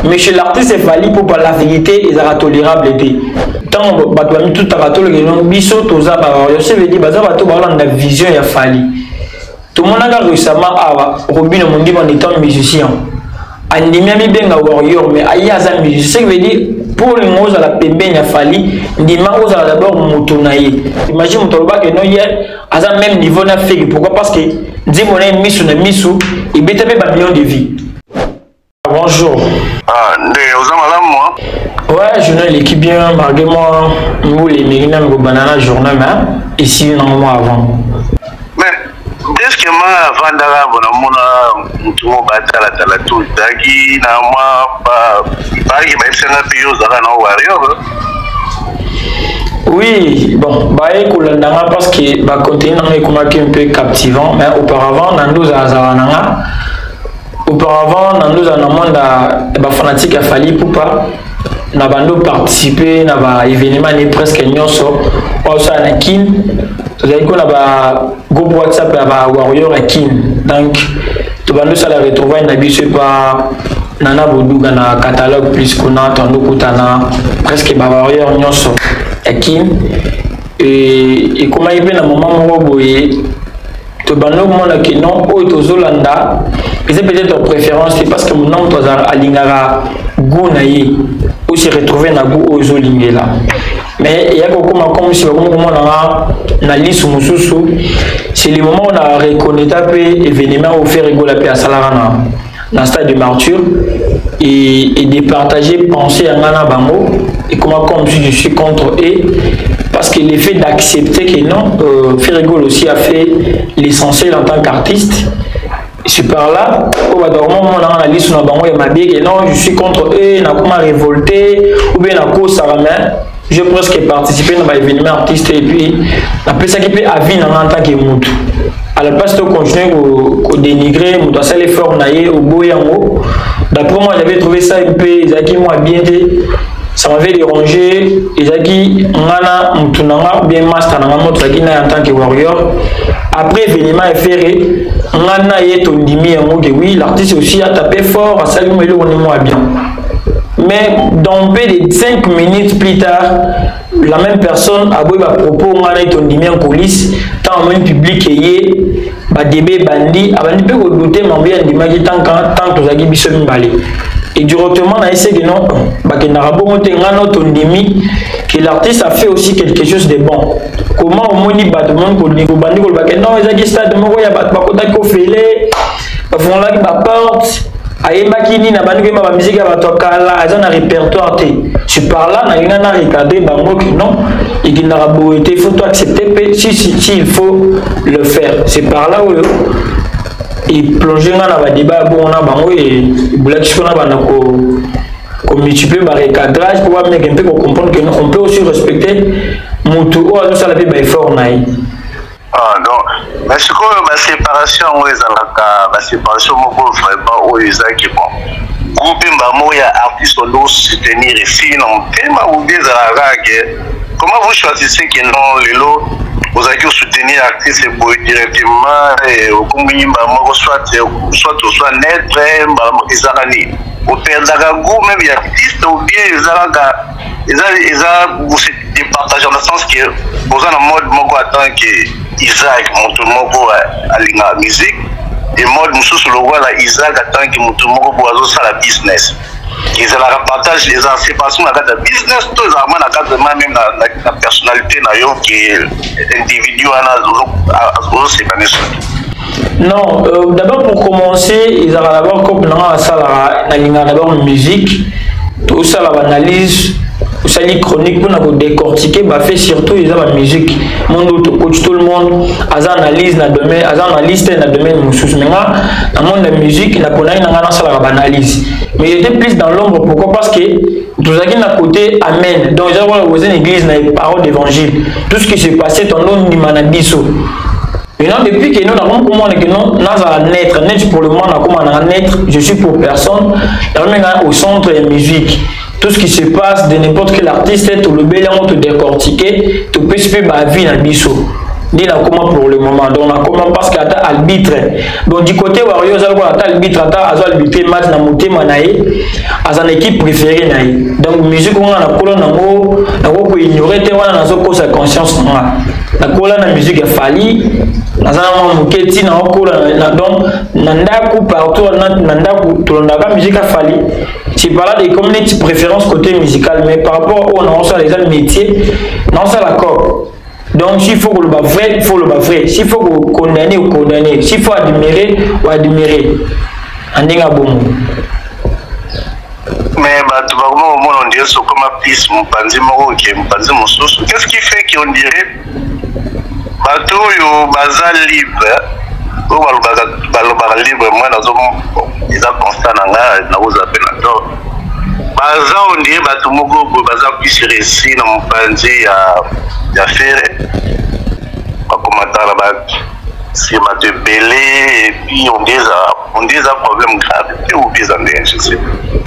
Mais chez l'artiste Fally Ipupa, la vérité ezalaka tolérable te. Ntango bato bamitutaka toleke no biso toza bawarrior, ça veut dire baza bato baolanda vision ya Fally. Tomonaka récemment awa Robino Mondima, en étant musicien, andimi amibenga warrior, mais aye aza musicien. Ce qui veut dire, pour olinga ozala pembeni ya Fally, ndima ozala d'abord moto na ye. Imagine moto alobaka no ye aza même niveau na Ferre. Pourquoi? Parce que nzembo na ye Misu na Misu ebeta mpe bamillion de vues. Bonjour. Ah, nde oza malamu? Ouais, journée eleki bien, malgré moi mbula emeki nanu kobanda na journée, mais esili nango mwa avant. Mais deske ma avandaka bo namona motu moko batalatala to ezalaki na mwa bayaki bayebisanga mpe yo ozalaka na warrior. Oui, bon, baye kolanda nga parce que bacontenu nanga ekomaki un peu captivant, mais auparavant na nde ozalazala na nga, auparavant na nde ozala na monde ya bafanatique ya Fally Ipupa, na bando participer na baévénement ne presque nyonso oyo osala na Kine. Tozalaki ko na bagroupe WhatsApp ya bawarrior ya Kine, donc tobandi osala retrouvaille na biso epa Nana Boduga na Catalogue Plus. Kuna tondo okutana presque bawarrior nyonso ya Kine. Ekomaki mpe na moment moko boye, tobandi komona ke non, oyo tozolanda eza peut-être préférence te, parce que mona moto alingaka goût na ye, ose retrouver na goût oyo ozolingela. Mais eyaki kokóma comme si bakomi komonanga na lisu mosusu. C'est le moment où na reconnaître mpe événement oyo Ferre Gola mpe asalaka na stade de Martyr et de partager pensée ya nga na bango. Et comment, comme si je suis contre eux, parce que le fait d'accepter que non, Ferre Gola aussi a fait l'essentiel en tant qu'artiste, c'est par là oyo bato bakomona na liso na bango ya mabe ke non, je suis contre eux, nakoma révolté ou bien nakosaka. Mais j'ai presque participé na baévénement artiste et puis napesaki mpe avis na nga en tant que mutu. À la place to continuer kodénigrer moto asali effort na ye, oboyi yango. D'après moi, j'avais trouvé ça un peu, ezalaki mwa bien te, ça m'avait dérangé. Ezalaki nga na motu na nga, bien master na nga moto azalaki na ye en tant que warrior. Après événement ya Ferre, nga na ye tondimi yango ke oui, l'artiste aussi a tapé fort, asali mo eloko ni mwa bien. Mais dans peu de 5 minutes plus tard, la même personne aboyi bapropos nga na ye tondimi en coulisse. Ntango amoni public eye, badebe ebandi, abandi mpe kodouter mambo ye andimaki tant tozalaki biso mibale. Et directement na eseke non, bakendaka bongo te. Nga no tondimi que l'artiste a fait aussi quelque chose de bon. Comment omoni bato moni kobandi kolobake non, ezalaki stade moko ya bato bakotaki kofele, bafungolaki baporte, ayembaki nini, abandi koyemba bamiziki ya bato ya kala, aza na répertoire te. C'est par là nalinga na recadrer bango ke non, ekendaka boye te, il faut to accepter mpe si, si, si il faut le faire. C'est par là oyo eplonge nga na badébat ya bongo na bango, ebulaki siko na banda komultiplier barecadrage mpo bameke mpe kocomprendre que non, on peut aussi respecter motu oyo azosala mpe baeffort na ye. Ah, donc, mais sikoyo baséparation yango ezalaka baséparation moko vraiment oyo ezalaki bon groupe mba moko ya artiste ondo soutenir esili na motema, ou bien ezalaka kaka ke comment vous choisissez ke non, lelo ozalaki osoutenir artiste boye directement, okomi mbala moko soit ozwa neutre, mbala moko ezalaka nini, operdaka goût même ya artiste, ou bien ezalaka eza vous se départage dans le sens que boza na mode moko en tant que Isaac moto moko alingaka musique, et mode mosusu lokola Isaac en tant que moto moko boye azosala business? Ezalaka partage, eza séparation na kati ya business to ezalaka ma na kati ma même na personnalité na yo ke individu wana ozosepane soki? Non, d'abord pour commencer, ezalaka d'abord comme nanga asalaka, nalingaka d'abord musique, tosala baanalyse, osali chronique mpona kodécortiquer bafaits, surtout eza bamusique monde oyo tokoti, tout le monde aza analyse na domaine, aza analyste na domaine mosusu. Mais nga na monde ya musique, naponaki na nga nasalaka baanalyse, mais j'étais plus dans l'ombre. Pourquoi? Parce que tozalaki na côté amen, donc eza wana koza na église na parole d'évangile, tout ce qui se passait tondo ndima na biso. Maintenant, depuis que nous avons comment que non, nous naître, naître pour le moment, comment naître, je suis pour personne, dans au centre de la musique. Tout ce qui se passe de n'importe quel artiste, tout le bel, on te décortiquer, tu peux suivre ma vie dans biso. Nde nakoma pour le moment. Donc nakoma parce que ata arbitre, donc du côté Warrior aza lokola ata arbitre, ata azo arbitre match na motema na ye, aza na équipe préférée na ye. Donc musique nga nakola nango, nakoki koignore te. Wana nazokosa conscience na nga. Nakola na musique ya Fally, naza na mwa moke ntina okola. Donc na ndako, partout na ndako tolandaka musique ya Fally. C'est par là de comme neti préférence côté musical, mais par rapport oyo naosala, eza métier, naosala corps. Donc s'il faut koloba vrai, il faut loba vrai. S'il faut condamner, condamner. S'il faut admirer, admirer. Na ndenge ya bongo. Mais bato bakoma komona, on dirait sokoma plus mopanzi moko ke mopanzi mosusu. Qu'est-ce qui fait qu'on dirait bato oyo baza libre, oyo balobaka libre? Moi nazo, eza constat na nga, nakozala mpe na tort. Baza, on dirait bato moko boye baza plus réussi na mopanzi ya Ferre, bakomataka na si bato ebele. Et puis on dirait eza problème grave te ou bien eza ndenge, je sais.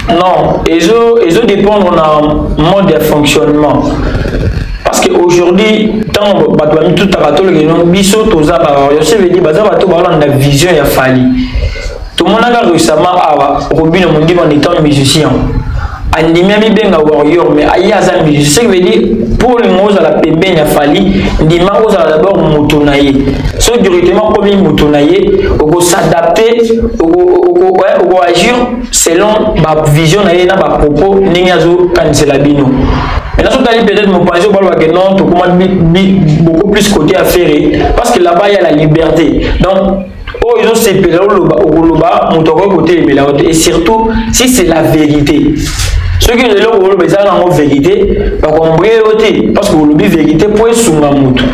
Non, ezo dépendre na mode de fonctionnement, parce que aujourd'hui, ntango bato bamitutaka, toloke no biso toza bawarrior, ça veut dire baza bato baolanda vision ya Fally. Tomonaka récemment awa Robino Mondimo, en étant musicien, andimi amibenga warrior, mais aye aza musicien. Ce qui veut dire, mpo olinga ozala pembeni ya Fally, ndima ozala d'abord moto na ye. So directement komi moto na ye, okos'adapter, okoagir selon bavision na ye na bapropos ndenge azokanisela bino. Maintenant, so tali peut-être mopanzi oyo balobake non, tokoma beaucoup plus côté affaire, parce que là-bas il y a la liberté. Donc oyo ezosepela oloba, okoloba, moto akoki kotelemela yo te, et surtout si c'est la vérité. Soki eloko oloba eza nango vérité, bakombrie yo te, parce que olobi vérité mpo esunga motu.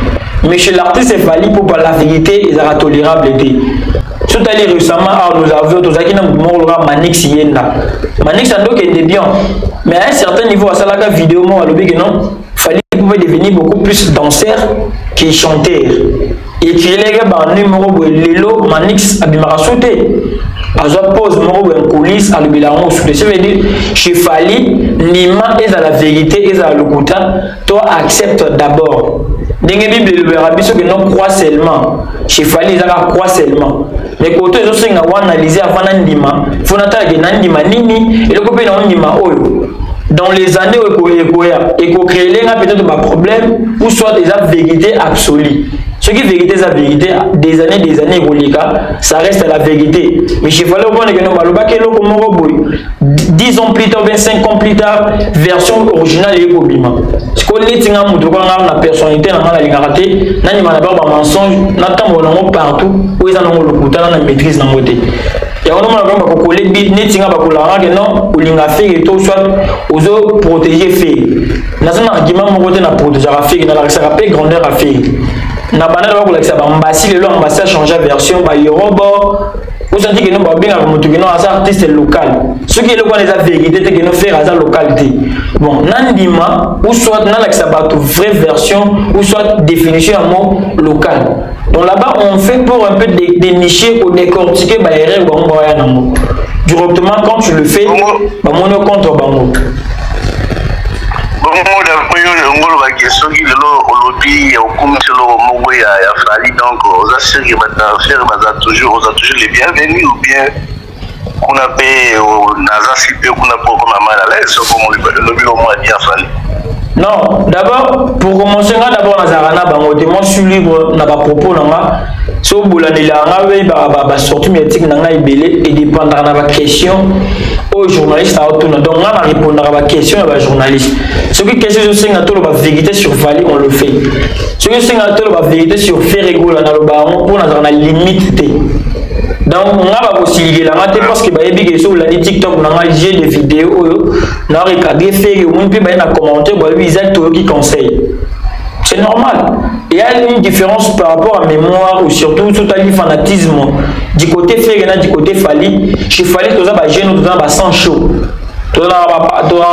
Mais chez l'artiste Fally, mpo la vérité ezalaka tolérable te. So tali récemment awa, nous avons, tozalaki na motu moko loka Manix Yenda. Manix andokende bien, mais à un certain niveau asalaka vidéo moko, alobi ke non, Fally pouvait devenir beaucoup plus danseur que chanteur. Ekileke banui moko boye. Lelo Manix abimaka su te, azwa pose moko boye, coulisse, alobela yango su te. Ça veut dire, chez Fally, ndima ezala vérité, ezala lokuta, to accepte d'abord. Ndenge Bible elobelaka biso ke non, croit seulement. Chez Fally ezaka croit seulement, mais koto ezosenga oanalyse avant na ndima. Fo natalake na ndima nini, eloko mpe na ondima oyo dans les années oyo ekoya ekocréer nga peut-être baproblème, ou soit eza vérité absolue. Soki vérité eza vérité, des années, des années ekoleka, ça reste la vérité. Mais chez Fally, omona ke no, balobaki eloko moko boye 10 ans plus tard, 25 ans plus tard, version originale ekobima. Sikoyo neti nga moto lokola nga na personnalité na nga, nalingaka te nandima na bao bamensonge, natambola nango partout. Oyo eza nango lokuta, na maîtrise nango te. Yango nomona kaka bakokole neti nga, bakolaka ke non, olinga Ferre to soit ozoprotéger Ferre. Naza na argument moko te na protégeaka Ferre, nalakisaka mpe grandeur ya Ferre. Na banda bakolakisa bambasi, lelo ambasi achange version, bayorobo osanti keno babengaka moto keno aza artiste local. Soki eloko wana eza vérité te, keno Ferre aza local te, bon, nandima ou soit nalakisa bato vraie version ou soit définition ya mot local. Donc là-bas, on fait pour un peu dénicher ou décortiquer baerreur bango baya nango directement. Quand tu le fais, bamoni contre bango. Bongo d'après yo, yango olobaki, soki lelo olobi, okumisi eloko moko ya Fally, donc oza sûr ke bato ya Ferre baza toujours, oza toujours les bienvenus, ou bien kuna mpe naza si mpe kuna mpe okoma mal à l'aise soki olobi omwa bien Fally? Non, d'abord, pour commencer, nga d'abord nazalaka na bango te. Moi, je suis libre na bapropos na nga. So bolandelaka nga, oyebaka basortie médiatique na nga ebele edépendaka na baquestion oyo journaliste aotuna. Donc nga na répondaka baquestion ya bajournaliste. Soki question ezosenga toloba vérité sur Fally, on le fait. Soki ezosenga toloba vérité sur Ferre Gola, naloba yango, mpo nazalaka na limite te. Donc nga bakosilikela nga te, parce que bayebi ke so olandi TikTok na nga, j'ai des vidéos oyo na recadre Ferre, omoni mpe baye na commentaire, bayebi eza toyoki conseil, c'est normal. Il y a une différence par rapport à mémoire ou surtout totali fanatisme du côté Ferre na du côté Fally. Chez Fally, toza bajeune, toza ba sang chaud. Tozala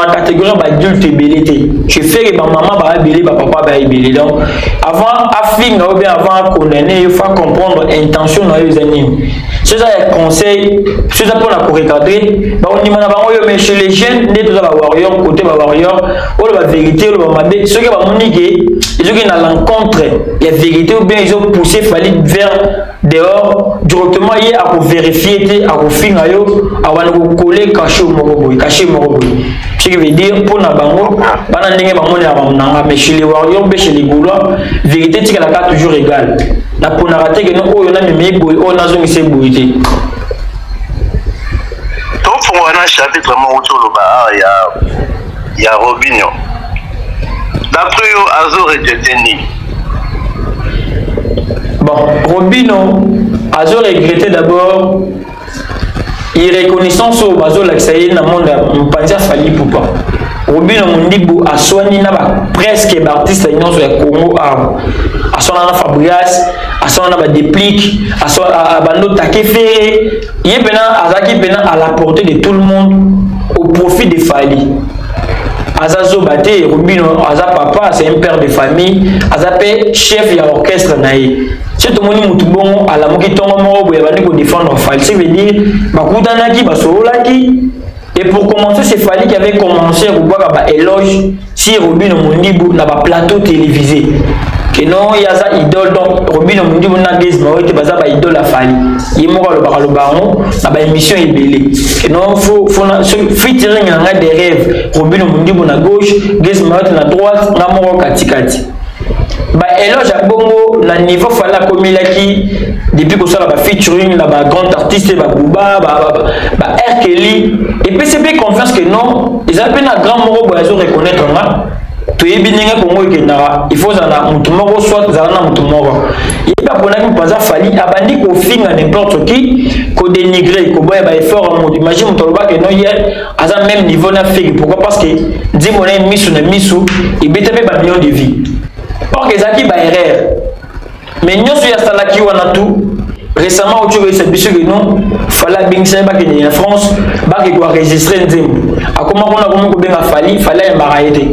na catégorie ya baadulte ebele te. Je fere bamama baa ebele, bapapa baa ebele. Donc avant afinga ou bien avant acondamne yo, fa comprendre intention na yo eza nini. So eza ya conseil, so eza mpona korecadre, bakondima na bango yo. Mais chez les jeunes nde toza bawarrior, côté bawarrior oyo bavérité oyo bamabe, soki bamoni ke ezoki na l'encontre ya vérité ou bien ezopousse Fally vers dehors directement, ye akoverifie te, akofinga yo, abandi kokole cachet moko boye, cachet moko boye. Ce qui veut dire, mpo na bango bana ndenge bamonela nanga. Mais chez les warriors mpe chez les Gaulois, vérité tikalaka toujours égale. Naponaka te keno oyo namemi boye, oyo nazongisa boye te. Tofongola na chapitre moko, toloba awa ya Robinio. D'après yo, azo regretter nini? Bon, Robino azo regretter d'abord irreconnaissance oyo bazolakisa ye na monde ya mopanzi ya Fally Ipupa. Robino Mondibu aswani na ba presque baartiste nyonso ya Congo awa. Aswana na Fabrias, aswana na badeplique, abando take Ferre. Ye mpena azalaki mpena à la portée de tout le monde au profit de Fally. Aza zoba te. Robino aza papa, c'est un père de famille, aza mpe chef ya orchestre na ye. So tomoni motu bongo alamuki ntongo moko boye, abandi kodéfendre Fally, ce veut dire bakutanaki, basololaki. Et pour commencer, c'est Fally qui avait commencé à kobwaka baéloge si Robino Mondibu na baplateau télévisé que non, ye aza idole. Donc Robino Mondibu na Gaz Mawete baza baidole ya Fally. Ye moko alobaka, aloba yango na baémission ebele que non, faut na featuring na ngai des rêves, Robino Mondibu na gauche, Gaz Mawete na droite, nga moko katikati. Baéloge ya bongo na niveau Fally akomelaki depuis kosala bafeaturing na bagrand artiste, babuba, ba R. Kelly, epesi mpe confiance que non, eza mpe na grand moko boye azo reconnaître nga. Toyebi ndenge Kongo ekendaka, il faut ozala na motu moko, soit ezala na motu moko. Ye mpe aponaki mpenza Fally, abandi kofinga n'importe qui, kodénigre, koboya baeffort ya motu. Imagine moto alobaka no ye aza même niveau na Ferre. Pourquoi? Parce que nzembo na ye Misu na Misu ebeta mpe bamillion de vues. Or ezalaki baerreur, mais nyonso oyo asalaki wana tout récemment, oti oyebisa biso ke non, Fally abengisaki, bakende na France, bake koenregistre nzembo. Akoma kuna, akomi kobenga Fally, Fally ayambaka ye te.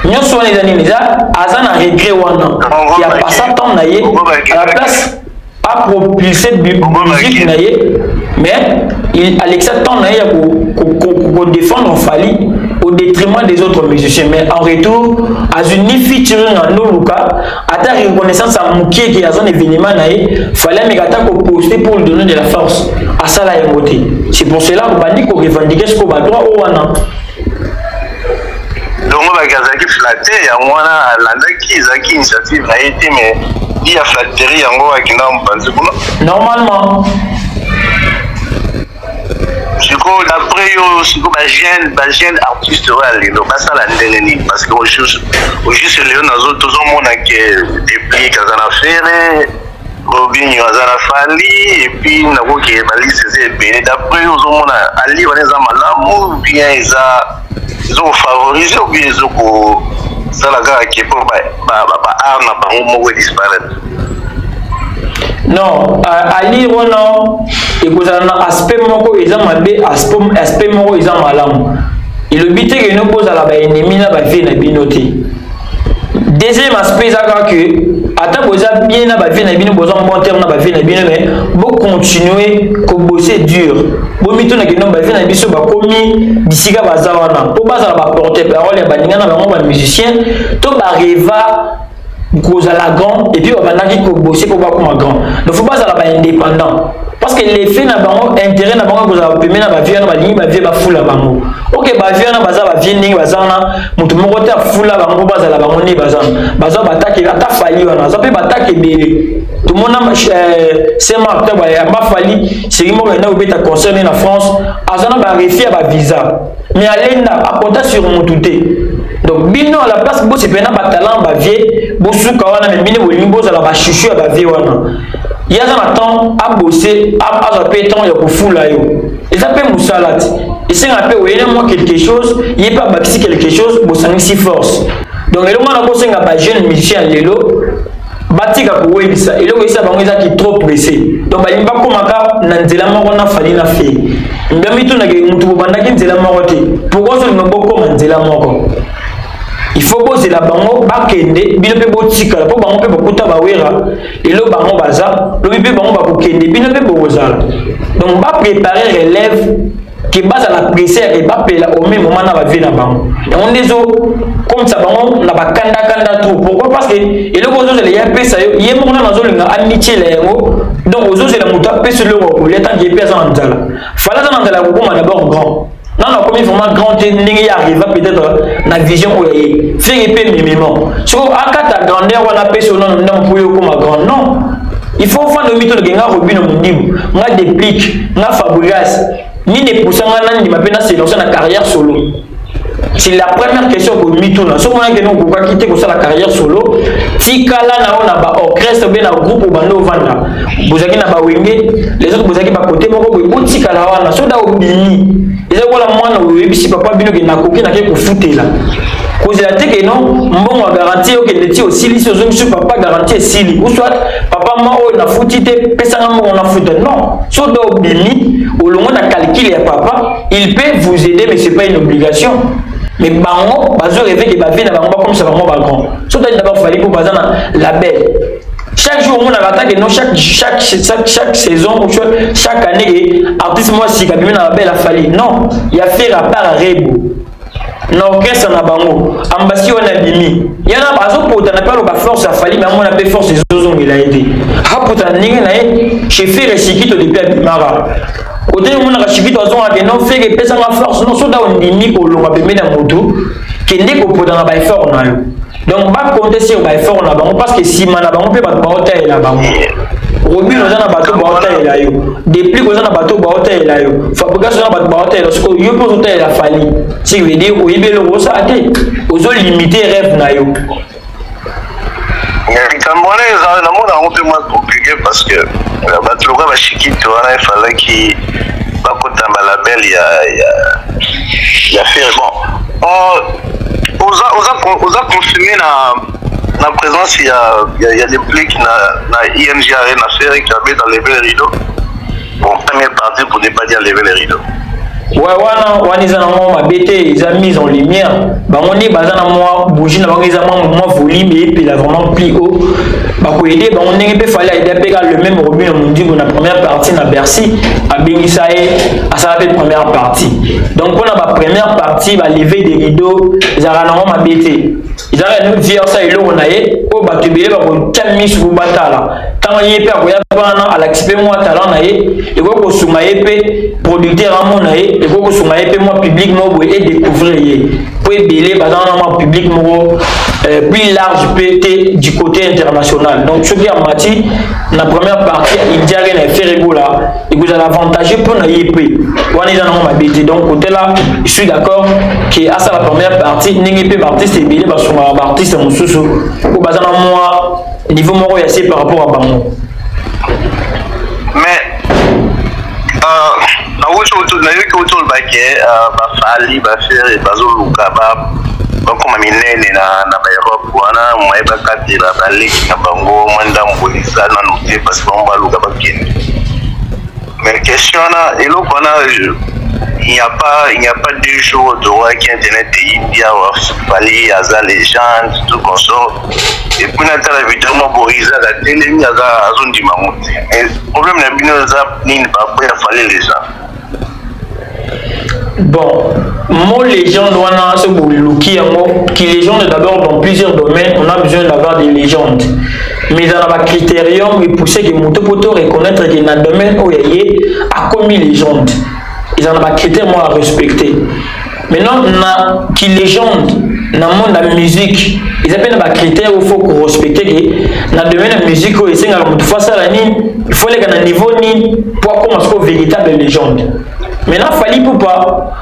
Nyonso wana eza nini? Eza aza na regret wana ya passa temps na ye. À la place apropulse musique na ye, mais il alekisa temps na ye ya kodéfendre Fally au détriment des autres musiciens. Mais en retour, azwi ni featuring andoluka, ata reconnaissance ya mokie ke aza na événement na ye, Fally ameka ata koposter pour lui donner de la force, asala yango te. C'est pour cela kobandi korevendiquer siko badroit oyo wana. Donc baki azalaki flatté, yango wana alandaki. Ezalaki initiative na ye te, mais di ya flatterie yango akenda mopanzi kuna. Normalement. Sikoyo, d'après yo, sikoyo bajeune artiste oyo ya lelo basala ndenge nini? Parce que au juste lelo nazo tozomona ke Deplique aza na Ferre, Robinio aza na Fally, et puis nakoki baliste eza ebele. D'après yo, ozomona ali wana eza malamu ou bien eza ezokofavoriser ou bien ezokosala kaka ke mpo baart na bango moko edisparaître? Non, ali wana ekozala na aspect moko eza mabe, aspect moko eza malamu. Elobi te keno bozala baennemi na bavie na bino te. Deuxième aspect eza kaka ke ata boza bien na bavie na bino, boza bon terme na bavie na bino, mais bocontinue kobosser dur. Bomituna keno bavie na biso bakomi bisika baza wana mpo bazala baporte parole ya baninga na bango bamusicien to bareva kozala grand, et puis babandaki kobosser mpo bakoma grand. Donc faut bazala baindépendant, parce que l'effet na bango, intérêt na bango kozala pembeni na bavie wana. Balingi bavie bafula bango. Ok, bavie wana baza bavie ndenge baza wana, moto moko te afula bango mpo bazala bango nde baza wana. Bazwa batake, ata Fally wana aza mpe batake ebele. Tomona Saint Marc te bayamba Fally série moko enda kobeta concert ne na France, aza na barefus ya bavisa, mais alenda akonta sur motu te. Donc bino, à la place bosepela na batalent bavie, bosuka wana, mais bino bolingi bozala bachouchou ya bavie wana. Ye aza na temps abose, azwa mpe temps ya kofula yo. Eza mpe mosala te, esenga mpe oyene mwa quelque chose, ye mpe abakisi quelque chose, bosangisi force. Donc elongo wana kosenga bajeune musicien lelo. Batika kowelisa eloko esa bango ezaki trop pressé, donc balingi bakomaka na nzela moko na Fally na Ferre. Mbe mitunake motu bobandaki nzela moko te, pourquoi ozolinga bokoma nzela moko? Il faut bozela bango bakende, bino mpe botikala, mpo bango mpe bakuta bawera. Lelo bango baza, lobi mpe bango bakokende, bino mpe bokozala. Donc bapréparer relève ke bazala pressé ke bapela au même moment na bavie na bango. Yango nde ezokomisa bango na bakandakanda trop. Pourquoi? Parce que eloko ozozela ye apesa yo, ye moko nano azolinga amitiela yango. Donc ozozela moto apesa eloko ya kolia tant ye mpe aza na nzala. Fally aza na nzala ya kokoma d'abord grand. Nano akomi vraiment grand te ndenge ye arriva peut-être na vision oyo ye. Ferre mpe mimiment soko akata grandeur wana, apesi yo nano ndambo mpo yo okoma grand. Non, il faut ofanda omitoloke: nga Robinho Mundibu, nga Déplique, nga Fabregas, nini epusa nga nandima mpe naselancer na carrière solo? C'est la première question komituna. Soki omonaki no okokaki te kosala carrière solo, tikala na yo na baorchestre mpe na groupe obanda ovanda. Bozalaki na bawenge, les autres bozalaki bakote moko boye, botikala wana. Soki da obimi, eza lokola mwana oyebisi papa bino ke nakoki nake kofutela, kozela te ke non, mbongo ya garantie okende ti osilisi, ozongisi papa, garantie esili, ou soit papa ma oyo nafuti te, pesanga mbongo nafuta. Non, so da obimi, olongo na calcul ya papa. Il peut vous aider, mais c'est pas une obligation. Mais bango bazo rêver ke bavie na bango bakomisa bango bagrand. So tali d'abord Fally, mpo baza na label, chaque jour omonaka ata ke non, chaque saison ou chaque année ke artiste moko sika abimi na label afali. Non, ya Ferre, à part Rebo na orchestre na bango ambasi wana abimi yana, azopotana mpe aloba force afali, me amona mpe force ezozongela ye te, apotana ndenge na ye. Chez Ferre, Shikito depuis abimaka kote, omonaka Shikito azongaka non, Ferre epesanga force. Non, soda ondimi kolonga pembeni ya motu, kende kopotana baeffort na yo. Donc bacompte sur baeffort na bango, parce que nsima na bango mpe bato baotalela bango. Robin oza na bato baotalela yo, Déplique oza na bato baotalela yo, Fabregas oza na bato baotalela. Sikoyo yo mpe ozotalela Fally, ce qui veut dire oyebi eloko osala te, ozolimite rêve na yo. Likambo wana eza, namona yango mpe mwa compliqué, parce que bato lokola bashikito wana efalaki bakota balabel ya Ferre. Bon, oza confirmé na présence ya Déplique na IMG na Ferre qui avait dans lever le rideau, bon, première partie pour ne pas dire lever le rideau. Ouais, wana wana eza na mwa mabe te, eza mise en lumière. Bango nde baza na mwa bougie na bango, eza mwa volume epela vraiment plus haut, bakoyede bango ndenge mpe Fally aide mpe kaka le même Robinho Mundibu na première partie na Bercy, abengisa ye, asala mpe première partie. Donc mpona bapremière partie, balever de rideau ezalaka nango mabe te, ezalaka no vie asala eloko na ye oyo bato ebele bakotia misu po batala. Ntango ye mpe akoya wana, alakisi mpe mwa talent na ye, ekoki kosunga ye mpe producteur amona ye, ekoki kosunga ye mpe mwa public moko boye edécouvrir ye, po ebele baza wana mwa public moko plus large mpe te du côté international. Donc soki amati na première partie ya Indiare na Ferre Gola, ekozala avantageux mpo na ye mpe. Wana eza nango mabe te. Donc côté là, je suis d'accord ke asala première partie, ndenge mpe baartiste ebele basungaka baartiste mosusu oyo baza na mwa niveau moko ya se par rapport à bango. Mais nauti nayoki oti olobake baFally, baFerre bazoluka bakoma minene na baEurope wana, moye bakatela baleki na bango mwa ndambo eza nanu te, parce que bango baluka bakende. Mais question wana, eloko wana, il n'y a pas 2 jours towaki internet eyindi awa, Fally aza légende, tout consort. Et puis natala video moko, ezaka telemi, aza azondima ngo te. Problème na bino eza nini par rapport ya Fally légende? Bon, mot légende wana, ce boluki yango qui légende d'abord, dans plusieurs domaines on a besoin d'avoir des légendes, mais eza na bacritérium epousse ke moto po to reconnaître ke na domaine oyo ye akomi légende, eza na bacritère moko à respecter. Maintenant, na ki légende na monde ya musique, eza mpe na bacritère oyo faut korespecte ke na domaine ya musique oyo esengaka moto faut asala nini, il faut aleka na niveau nini po akoma sikoyo véritable légende. Maintenant, Fally Ipupa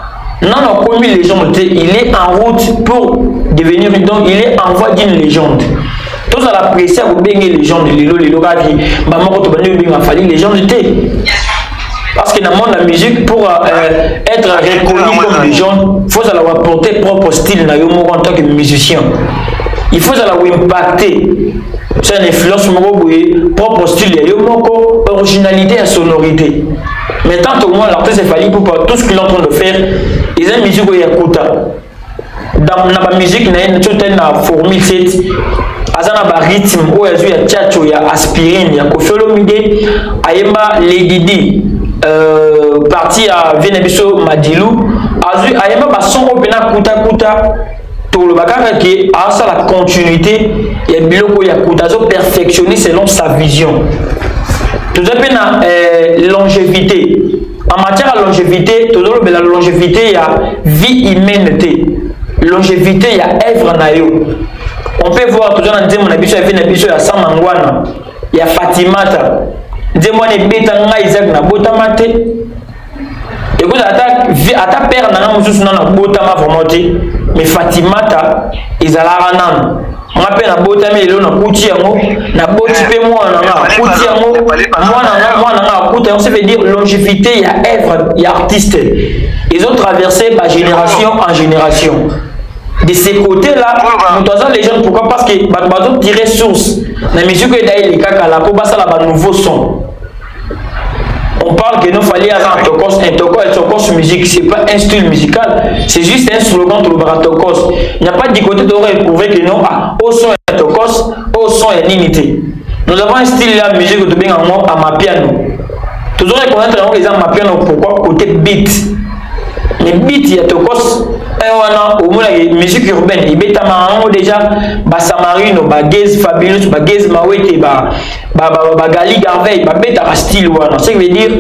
nano akomi légende te, il est en route pour devenir, donc il est en voie d'une légende. Tozala pressé ya kobenge légende lelo lelo kaki bamoko tobandi kobenga Fally légende te, parce que dans le monde de la musique, pour être reconnu comme légende, faut savoir apporter propre style na yo moko en tant que musicien. Il faut ezala koimpacte, c'est une influence moko boye, propre style ya yo moko, originalité ya sonorité. Mais tant au moins l'artiste Fally Ipupa, tout ce qu'il est en train de faire eza musique oyo ya kuta na bamusique na ye. Neti otali na Formule 7, aza na barythme oyo azwi ya Tchatcho, ya Aspirine, ya Koffi Olomide. Ayemba Lady D, partie ya vie na biso Madilu, azwi ayemba bason oyo mpena kutakuta. Toloba kaka ke asala continuité ya biloko ya kuta, azoperfectionner selon sa vision. Toza mpe na longévité. En matière ya longévité, tozolobela longévité ya vie humaine te, longévité ya œuvre na yo. On peut voir, toza na nzembo na biso ya vie na biso ya Samangwana, ya Fatimata. Nzembo wana ebeta, ngai Isaac nabotama te. Ekozala ata père na nga mosusu nano abotama vraiment te, mais Fatimata ezalaka nano. Nga mpe nabotami lelo, nakuti yango, naboti mpe mwana na nga akuti yango, mwana nga akuta yango. Ça veut dire longévité ya œuvre ya artiste ezotraverse bagénération en génération. De ce côté là, moto aza légende. Pourquoi? Parce que bato bazotire source na musique oyo eda eleka kala mpo basala banouveau son. On parle que nous fallait un tokos, un tokos, un tokos musique, c'est pas un style musical, c'est juste un slogan de tokos. Il n'y a pas du côté de prouver que non, ah, au son est tokos, au son est limité. Nous avons un style là, musique de bien amapiano. Toujours reconnaître les amapiano, pourquoi? Côté beat. Mais beat, il y a tokos, wana omona musique urbaine ebetama yango déjà, basamarino, bagaz Fabulous, bagaz Mawete, bagali Garvey babetaka style wana. Ce qui veut dire,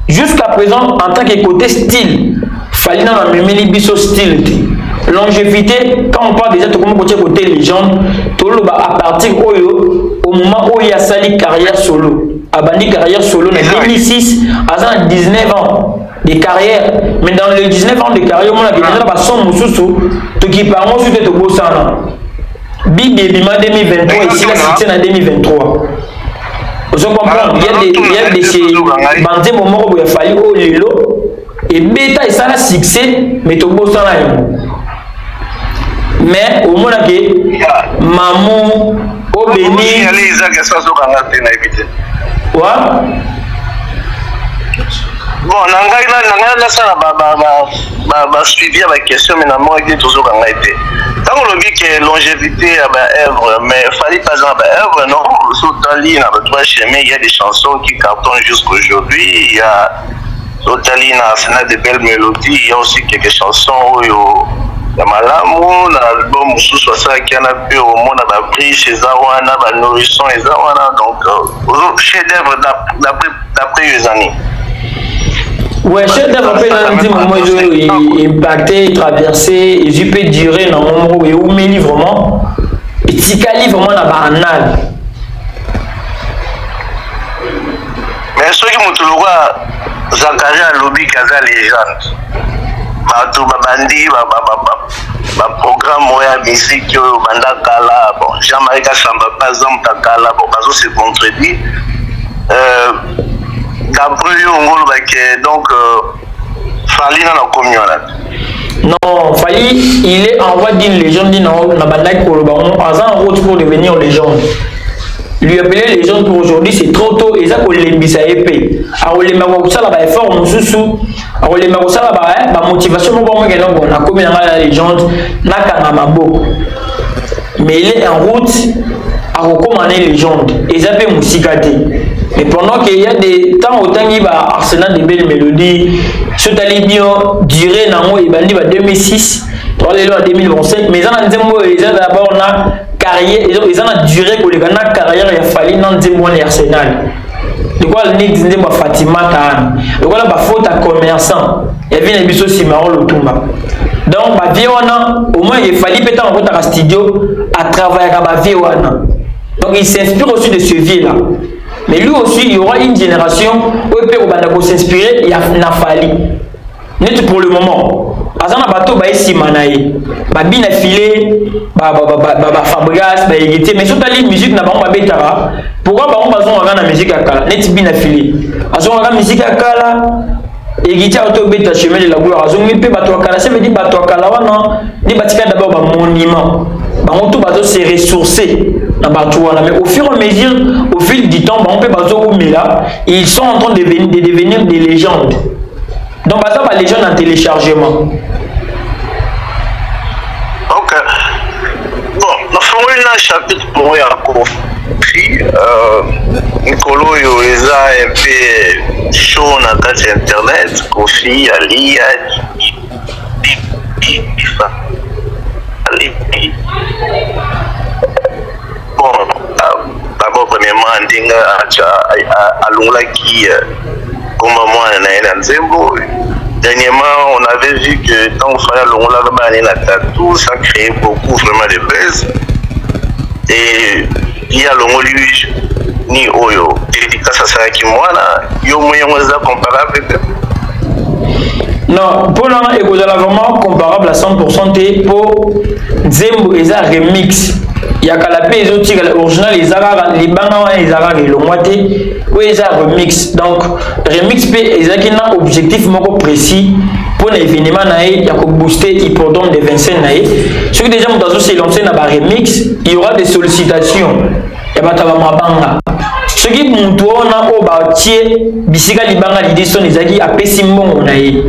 jusqu'à présent, en tant que côté style, Fally nano amemeli biso style te. Longévité, quand on parle déjà, tokomi kotia côté légende, toloba à partir oyo au moment oyo asali carrière solo. Abandi carrière solo na 2006, aza na 19 ans de carrière. Mais dans les 19 ans de carrière, omonaki déjà na bason mosusu tokipa yango su te, tobosana. Bibi ebima 2023, esila succès na 2023. Ozo comprendre, il y a des ces banzembo moko boye Fally oyo lelo ebeta, esala succès, mais tobosana yango. Mais omonake mamu obeni wa. Bon, na ngai nasala basuivi ya baquestion, mais namonaki tozoka ngai te. Ntango olobi ke longévité ya baœuvre, mais Fally pas na baœuvre, non? So otali na ba Droit Chemin, il y a des chansons qui cartonnent jusqu'aujourd'hui. Il y a, otali na Arsenal de belles mélodies, il y a aussi quelques chansons oyo ya malamu. Na album mosusu asalaki wana mpe, omona babriche eza wana, banourrisson eza wana. Donc chef d'œuvre d'après yo eza nini? Ouais, chef d'œuvre mpe na nzembo moko ezo impacté, traversé, ezwi mpe durée nango moko, eumeli vraiment, etikali vraiment na baannales. Mais soki moto lokwa Zakari alobi kaza légende, bato babandi baprogramme oyo ya musique oyo banda kala, bon, Jean-Marie Kasamba mpe aza moto akala, bon, bazose contredire. D'après yo, ngo olobaki donc Fally nano akomi wana? Non, Fally, il est en voie d'une légende. Na bandaki koloba, aza en route pour devenir légende. Lui appeler légende pour aujourd'hui, c'est trop tôt. Eza kolembisa ye mpe akolemba kosala baeffort mosusu, akolemba kosala bamotivation moko moko. Elongo nakomi na ngai na légende, nakanga maboko. Mais il est en route, akokóma na légende, eza mpe mosika te. Mais pendant qu'il y a des temps, otangi ba Arsenal de belles mélodies, so tali bien durée nango, ebandi ba 2006, toa lelo na 2025. Mais eza na nzembo oyo eza d'abord na carrière, eza na durée koleka na carrière ya Fally na nzembo wana ya Arsenal, lokola neti nzembo ya Fatima Taan, lokola bafaute ya commerçant ya vie na biso Simaro Lutumba. Donc bavie wana, au moins e Fally mpe ntango akotaka studio, atravaillaka bavie wana. Donc il s'inspire aussi de ce vie là mais lui aussi, il y aura une génération oyo mpe kobanda kosinspire ya na Fally. Neti pour le moment aza na bato baye nsima na ye, babina file, bafabrigas, bahéritier. Mais soki otali musique na bango babetaka, pourquoi bango bazongaka na musique ya kala? Neti bina file azongaka musique ya kala, héritier auto obeta Chemin de la gloire, azongi mpe bato ya kala. Ça veut dire bato ya kala wana nde batika d'abord bamonument. Bango tout bazo se ressourcer na bato wana, mais au fur et à mesure, au fil du temps, bango mpe bazowumela, ils sont en train de devenir des légendes. Donc baza ba légende en téléchargement. Ok, bon, nafongoli na chapitre moko ya Kofi. Mikolo oyo eza un peu chaud na kati ya internet. Kofi alia Ali. Bon, d'abord, premièrement, ndenge alongolaki komba mwana na ye na nzembo. Dernièrement, on avait vu que ntango Fally alongolaka bana ye na tattoo, ça crée beaucoup vraiment de buzz. Et ye alongoli ni oyo dédicace asalaki mwana yo moi, yango eza comparable te? Non, mpona ekozala vraiment comparable à 100% te, mpo nzembo eza remix ya kala mpe ezotikala original. Eza kaka libanga wana, eza kaka elongwa te. Oyo eza remix, donc remix mpe ezalaki na objectif moko précis mpo na événement na ye ya kobooster hippodrome de Vincennes na ye. Soki déjà moto azose lancer na baremix, il y aura des sollicitations ya bato ya bamabanga. Soki motu wana oyo batie bisika libanga Didi Stone ezalaki, apesi mbongo na ye,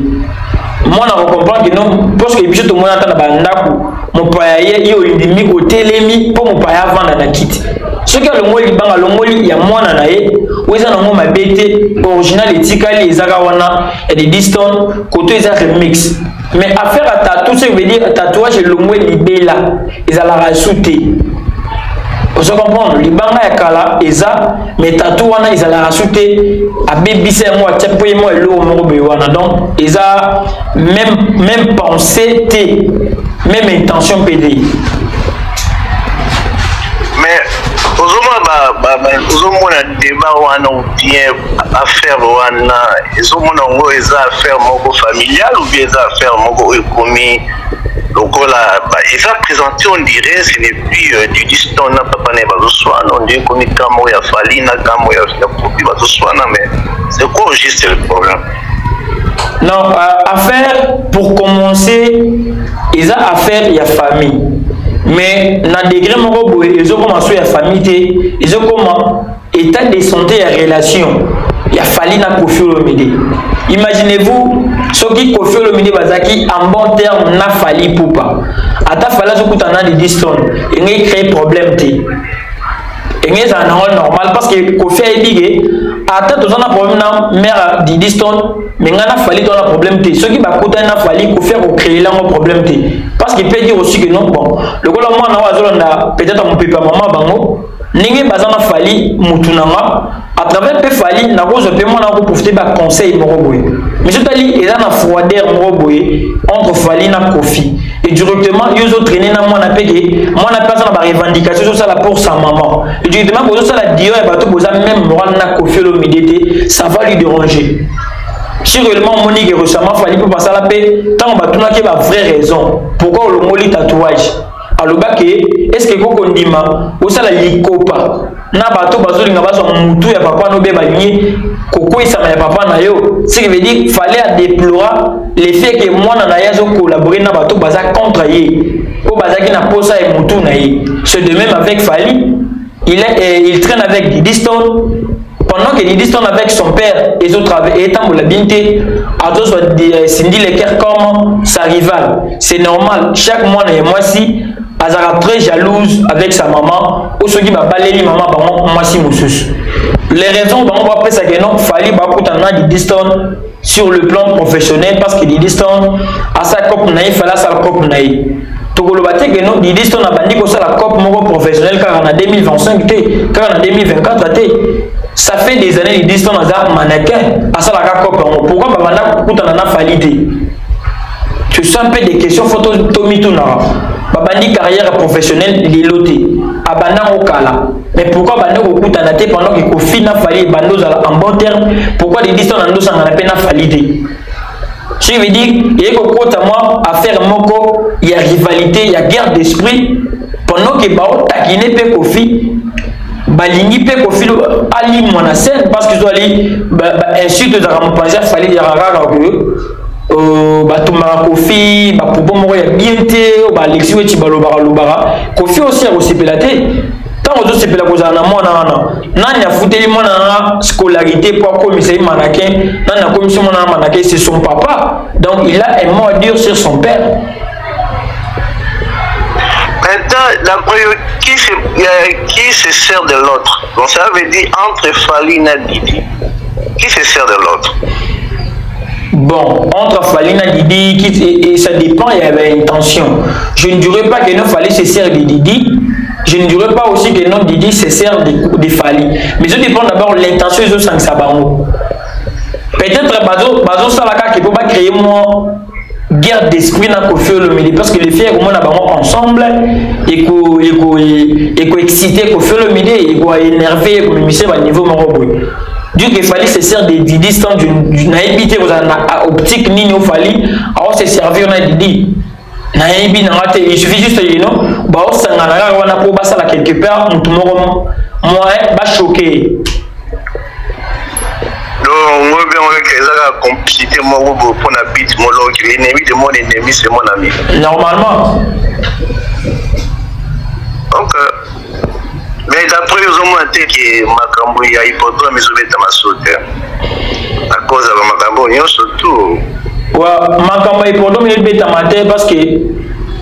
mwana kocomprendre que non, parce que biso tomona ata na bandako, mopaya ye, ye olindimi, otelemi mpo mopaya avanda na kiti. Soki alongoli libanga, alongoli ya mwana na ye, oyo eza nango mabe te. Original etikali, ezaka wana ya Didi Stone koto eza remix. Mais affaire ya tattoo, ce veut dire tatouage elongwe libela, ezalaka su te. Ozo comprendre? Libanga ya kala eza, mais tattoo wana ezalaka su te. Abebisa yango, atia mpo ye mwa eloko moko boye wana. Donc eza même pensée te, même intention mpe te. Mais ozomona, ozomona débat wana ou bien affaire wana, ezomona yango eza affaire moko familiale ou bien eza affaire moko oyo ekomi lokola eza présenté, on dirait ce n'est plus Didi Stone na papa na ye bazoswana, on dirait ekomi ka moko ya Fally na ka moko ya Kofi bazoswana. Mais c'est quoi juste le problème? Non, affaire, pour commencer, eza affaire ya famille, mais na degré moko boye ezokoma so ya famille te, ezokoma état de santé ya relation ya Fally na Kofi Olomide. Imaginez-vous soki Kofi Olomide bazalaki en bon terme na Fally Ipupa, ata Fally azokutana na Didi Stone, engei créer problème te, enge ezala nango normal, parce que Kofi ayebi ke ata toza na problème na mère Didi Stone, mais ngai na Fally toza na problème te. Soki bakutani na Fally, Kofi akocréer yango problème te, parce qu'il peut dire aussi que non, bon, lokola mwana oyo azolanda peut-être mopepe ya mama bango, ndenge baza na Fally, mutu na nga à travers mpe Fally, nakozwa mpe mwana akoprofite baconseil moko boye. Mais sotali, eza na froideur moko boye entre Fally na Kofi, et directement yo ozotraîner na mwana mpe ke mwana mpe aza na barevendication, ozosala pour sa maman, et directement bozosala dio ya bato boza même moral na Kofi Olomide te, ça va lui déranger. Si réellement omoni ke récemment Fally mpe basala mpe, ntango batunaki ba vraie raison pourquoi olongoli tatouage, alobaki: est ce que kokondima osala likopa na bato bazolinga bazwa mutu ya papa no be balingi kokweyisama ya papa na yo? Ce qui veut dire, Fally adéplora le fait que mwana na ye azocollaborer na bato baza contre ye, oyo bazalaki na posa ya mutu na ye. C'est de même avec Fally. Il traîne avec Didi Stone pendant que Didi Stone avec son père ezotambola bien te, azozwa Cindy Le Cœur comme sa rivale. C'est normal, chaque mwana ya mwasi azalaka très jalouse avec sa maman, o soki babaleli mama bango mwasi mosusu. Les raisons bango bapesaka, non, Fally bakutana na Didi Stone sur le plan professionnel, parce que Didi Stone asala cope na ye, Fally asala cope na ye. Tokoloba te ke non, Didi Stone abandi kosala cope moko professionnel kaka na 2025 te, kaka na 2024 te. Ça fait des années Didi Stone aza mannequin, asalaka cope yango. Pourquoi babanda kokutana na Fally te? Ce sont un peu des questions, faut tomitunaka. Babandi carrière professionnelle lelo te, abanda ngo kala. Mais pourquoi bandi kokutana te pendant que Kofi na Fally ebandi ozala en bon terme? Pourquoi Didi Stone andosangana mpe na Fally te? Ce qui veut dire, eye kokota mwa affaire moko ya rivalité, ya guerre d'esprit, pendant que baotakine mpe Kofi, balingi mpe Kofi alimwa na scène, parce que ezwali bainsulte ezalaka mopanzi ya Fally, ezalaka kaka ke batumbaka Kofi, bapropos moko ya bien te oyo baalexi weti balobaka lobaka. Kofi osi akosepela te. Ntango ozosepela kozala na mwana wana, nani afuteli mwana wana scolarité mpo akomisa ye mannequin? Nani akomisi mwana wana mannequin? C'est son papa, donc il a un mot à dire sur son père. Maintenant, d'après eux, qui se sert de l'autre? Donc ça veut dire entre Fally et Didi. Qui se sert de l'autre? Bon, entre Fally et Didi, et ça dépend, il y avait intention. Je ne dirais pas que non, Fally se sert de Didi. Je ne dirais pas aussi que non, Didi se sert de Fally. Mais ça dépend d'abord de l'intention, ils ont 5 sabango. Peut-être, bazo salaka qui peut pas créer moi guerre d'esprit na Koffi Olomide, parce que les filles comme on a bango ensemble et ko exciter Koffi Olomide et ko énerver, ko mimisa ba niveau moko boye. Du que Fally se sert de Didi sans du nayebi te kozala na optique nini. Ofali ao se servir na Didi, nayebi nanga te. Il suffit juste baosangana kaka wana mpo basala quelque part motu moko moyen bachoquer. Donc ngo bien oleke eza kaka complicité moko boye mpona but mo. Donc l'ennemi de mon ennemi, c'est mon ami. Normalement. Donc mais d'après ozomona te ke makambo ya hippodrome ezobeta maso te à cause ya bamakambo nyonso tout? Wa makambo ya hippodrome ebetama te, parce que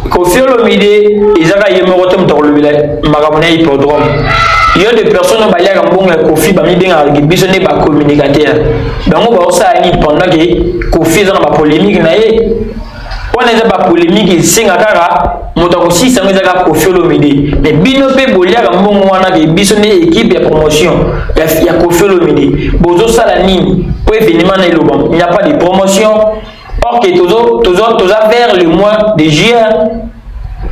Koffi Olomide ezaka ye moko te moto akolobela makambo na hippodrome. Yo de personne oyo baliaka mbongo ya Kofi, bamibengaka biso nde bacommunicateur, bango baosala nini pendant ke Kofi eza na bapolémique na ye wana? Eza bapolémique esenga kaka moto akosilisa yango, eza kaka Kofi Olomide. Mais bino mpe boliaka mbongo wana ke biso nde équipe ya promotion ya Kofi Olomide, bozosala nini po événement na eloba? Il n'y a pas de promotion, or que toza vers le mois de juillet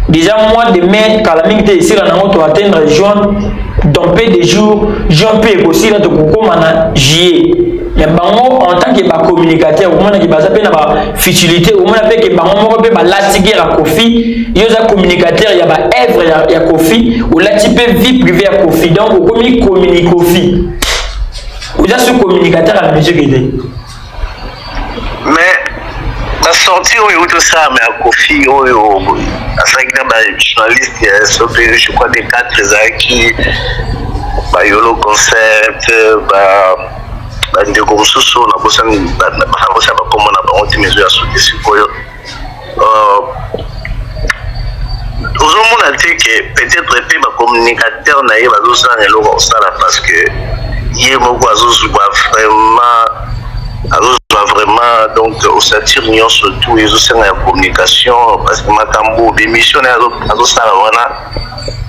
déjà, mois de mai kala mingi te esila nango, toatteindre juin dans peu de jours. Juin mpe ekosila, tokokóma na juillet. Mais bango en tant que bacommunicateur, omonaki baza mpe na bafutilité. Omona mpe ke bango moko mpe balati guerre ya Kofi. Yo oza communicateur ya baœuvre ya Kofi, olati mpe vie privée ya Kofi, donc okomi communi Kofi, oza so communicateur ya musique te. Mais basortie oyo euti osalama ya Kofi, oyo azalaki na bajournaliste ya sope, je crois de 4, ezalaki bayolo concert, bandeko mosusu nabosani bakosala bakombo na bango te, mezo ya sote. Sikoyo ozomona te ke peut-être mpe bacommunicateur na ye bazosala eloko kosala, parce que ye moko azozwa vraiment donc osatire nyonso tout ezosenga ya communication, parce que makambo bémission na ye azosala wana,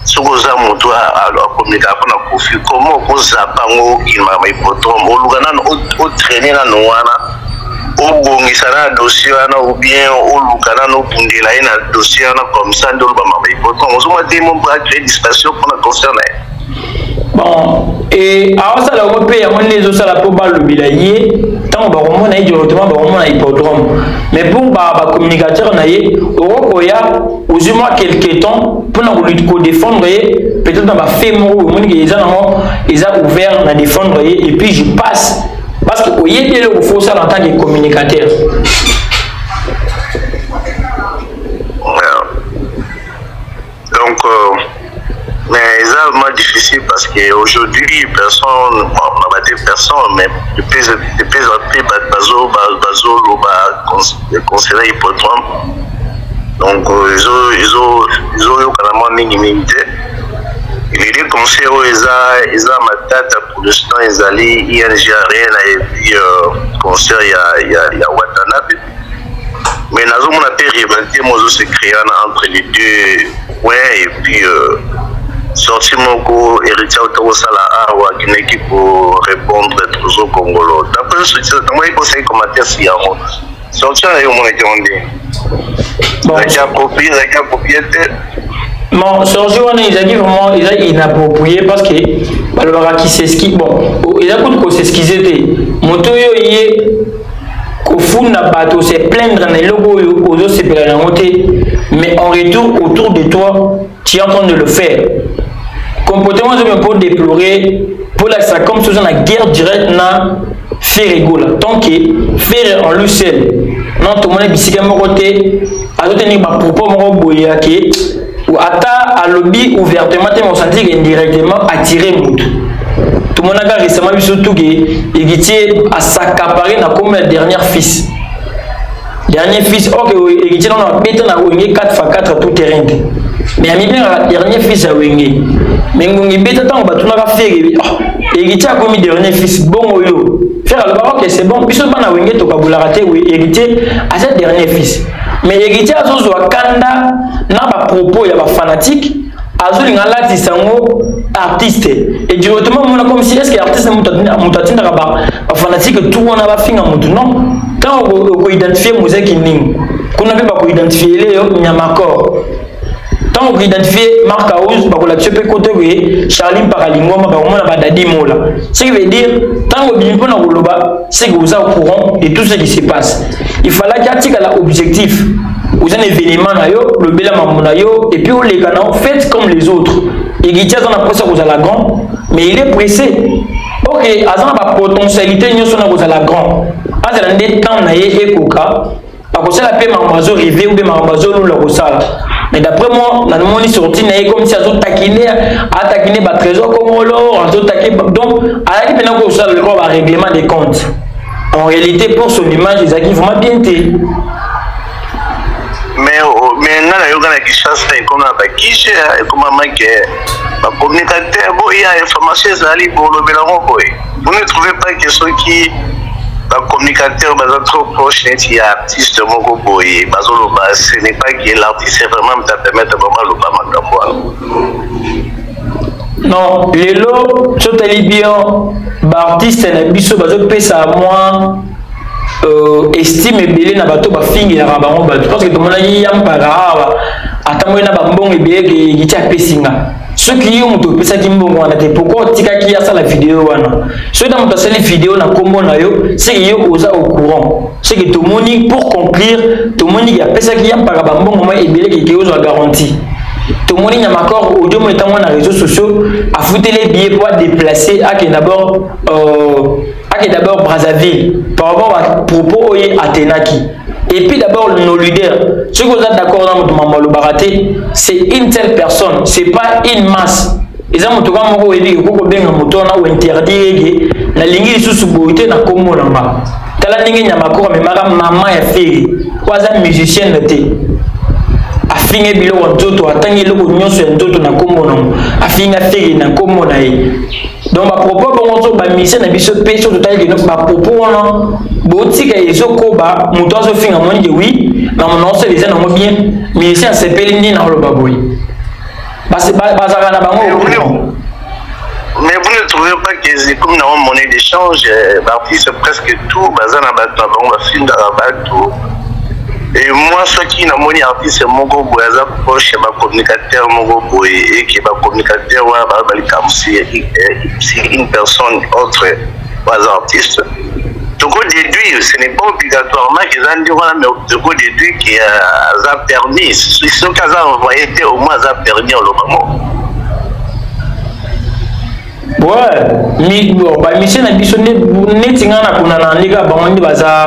soki oza moto acommunikaka mpona Kofi, comment okozapa yango okimaka mahippodrome? Oluka nano otraîner nano wana, obongisa na dossier wana, ou bien oluka nano obundela ye na dossier wana, comme ça nde oloba mama hippodrome. Ozomona te mo mpo acréer distraction mpona concert na ye? Bon, e aosala yango mpe, yango nde ezosala mpo balobela ye. Ntango bakomona ye directement, bakomona hippodrome. Mais pour bacommunicateur na ye, okokoya ozwi mwa quelque temps mpona kodéfendre ye, peut-être na bafait moko omoniki eza nango, eza ouvert na défendre ye, et puis je passe, parce que oyebi eloko fo osala en tant que communicateur. Ouais. Donc, mais c'est vraiment difficile parce qu'aujourd'hui, personne, bon, on va dire personne, mais de plus en plus, bazo, bazo, ba, conseiller hippodrome. Donc, ils ont quand même mingi mingi te. Les conseils oyo eza matata pour l'instant ezali ING Arena et puis concert ya Watanabe. Mais nazomona mpe rivalité mo se créer entre les deux points. Et puis sortie moko Héritier auta kosala awa, akendaki korépondre Trozo Congolo. D'après namoni kosali commentaire si yango sortie na yo omonaki yango ndenge ezalaki approprié, ezalaki approprié te? Bon, sortie wana ezalaki vraiment eza inapproprié, parce que balobaka qui s'excuse, bon, eza kutu kos'excuse te. Moto oyo ye kofunda bato, se plaindre na eloko oyo ozosepela yango te, mais en retour autour de toi tu es en train de le faire. Comportement ozo mpo déplorer, mpo lakisa comme soza na guerre directe na Ferre Gola. Tant que Ferre en lui seul, non tomoni bisika moko te azotenir ba propos moko boye ya ke ata alobi ouvertement te mais osentir que indirectement attirer mutu. Tomonaka récemment biso tout ke héritier asakapare na kombo ya dernier fils. Dernier fils, ok, héritier non abeta na Wenge 4 x 4 tout terrain te. Mais amibengaka dernier fils ya Wenge. Mais ngongi beta ntango batunaka Ferre, oh, héritier akomi dernier fils, bongo yo. Ferre alobaka ok, c'est bon, biso bana Wenge tokabolaka te, oui, héritier aza dernier fils. Mais héritier azozwa kanda na ba propos ya ba fanatique, azolinga alatisa yango artiste et directement omona comme si est ce que artiste moto atindaka bafanatique tout wana bafinga motu? Non, ntango okoidentifie mozeki ndingi kuna mpe bakoidentifie yo nyamakor, ntango okoidentifie Mark House, bakolakisa mpe kote boye Charlie Mpaka Lingomba, bakomona badadi mola. Ce qui veut dire, ntango obimi mpona koloba, c'est que oza au courant de tout ce qui se passe. Il fallaki atikala objectif. Oza na événement na yo, lobela mambo na yo et puis oleka na, faites comme les autres. Héritier aza na mposa kozala grand, mais il est pressé. Ok, aza na bapotentialité nyonso na kozala grand, azala nde temps na ye ekoka, akosala mpe makambo azorêver ou bien makambo azolula kosala. Mais d'après moi, namoni sorti na ye comme si azotakine, atakine batrésor Kongolo, azotake. Donc azalaki mpena kosala lokola barèglement des comptes. En réalité, pour son image, ezalaki vraiment bien te. Mais nga nayoka na Kinshasa ekoma na bakije, ekoma make bacommunicateur boya, information ezali bolobela ngo boye. Vous ne trouvez pas que soki bacommunicateur baza trop proche neti ya artiste moko boye, bazoloba, ce n'est pas que l'artiste est vraiment moto apermettre bango aloba makambo wana? Non, lelo sotali bien, baartiste na biso bazopesa mwa estime ebele na bato bafingelaka bango bato, parce que tomonaki ya Mpaka awa atamboli na bambongo ebele ke apesi nga. Soki yo moto opesaki mbongo wana te, pourquoi otikaki asala video wana? Soki na moto asali video na nkombo na yo, seke yo oza au courant. Seke tomoni, pour conclure, tomoni ke apesaki ya Mpaka bambongo mwa ebele keke ozwa garantie. Tomoni nyamakor audio mo etango na réseaux sociaux, afuteli billet po adéplacer, ake d'abord ake d'abord Brazzaville par rapport à propos oyo atenaki. Et puis d'abord nos leaders, soki oza d'accord na moto, mambo alobaka te, c'est une seule personne, c'est pas une masse. Eza moto ka moko oyebi ke kokobenga moto wana ointerdire eke nalingi lisusu boye te na kombo na nga. Tala ndenge nyamakoro amemaka mama ya Ferre oyo aza musicienne te, afinga biloko ya nzoto, atangi eloko nyonso ya nzoto na nkombo nango, afinga Ferre na nkombo na ye. Donc bapropos bongo, so bamusicien na biso mpe so totali keno bapropos wana botika ezokoba, moto azofinga moni ke oui, makambo na osala eza nango bien, musicien asepeli nde na oloba boye, bazalaka na bango. Mais vous ne trouvez pas que c'est comme dans monnaie d'échange, l'artiste presque tout, baza na bato na bango bafingaka bato? Et moi, soki namoni artiste moko boye aza proche ya bacommunicateur moko boye, eke bacommunicateur wana baa balikambo sur une personne autre baza artiste, tokodéduire, ce n'est pas obligatoirement ke eza nde wana, mais tokodéduire ke aza permis. Soki aza envoyé te, au moins aza permis oloba moko. Ouais, mi bon, bamusicien na biso neti ngai na kuna na ndenge bango nde baza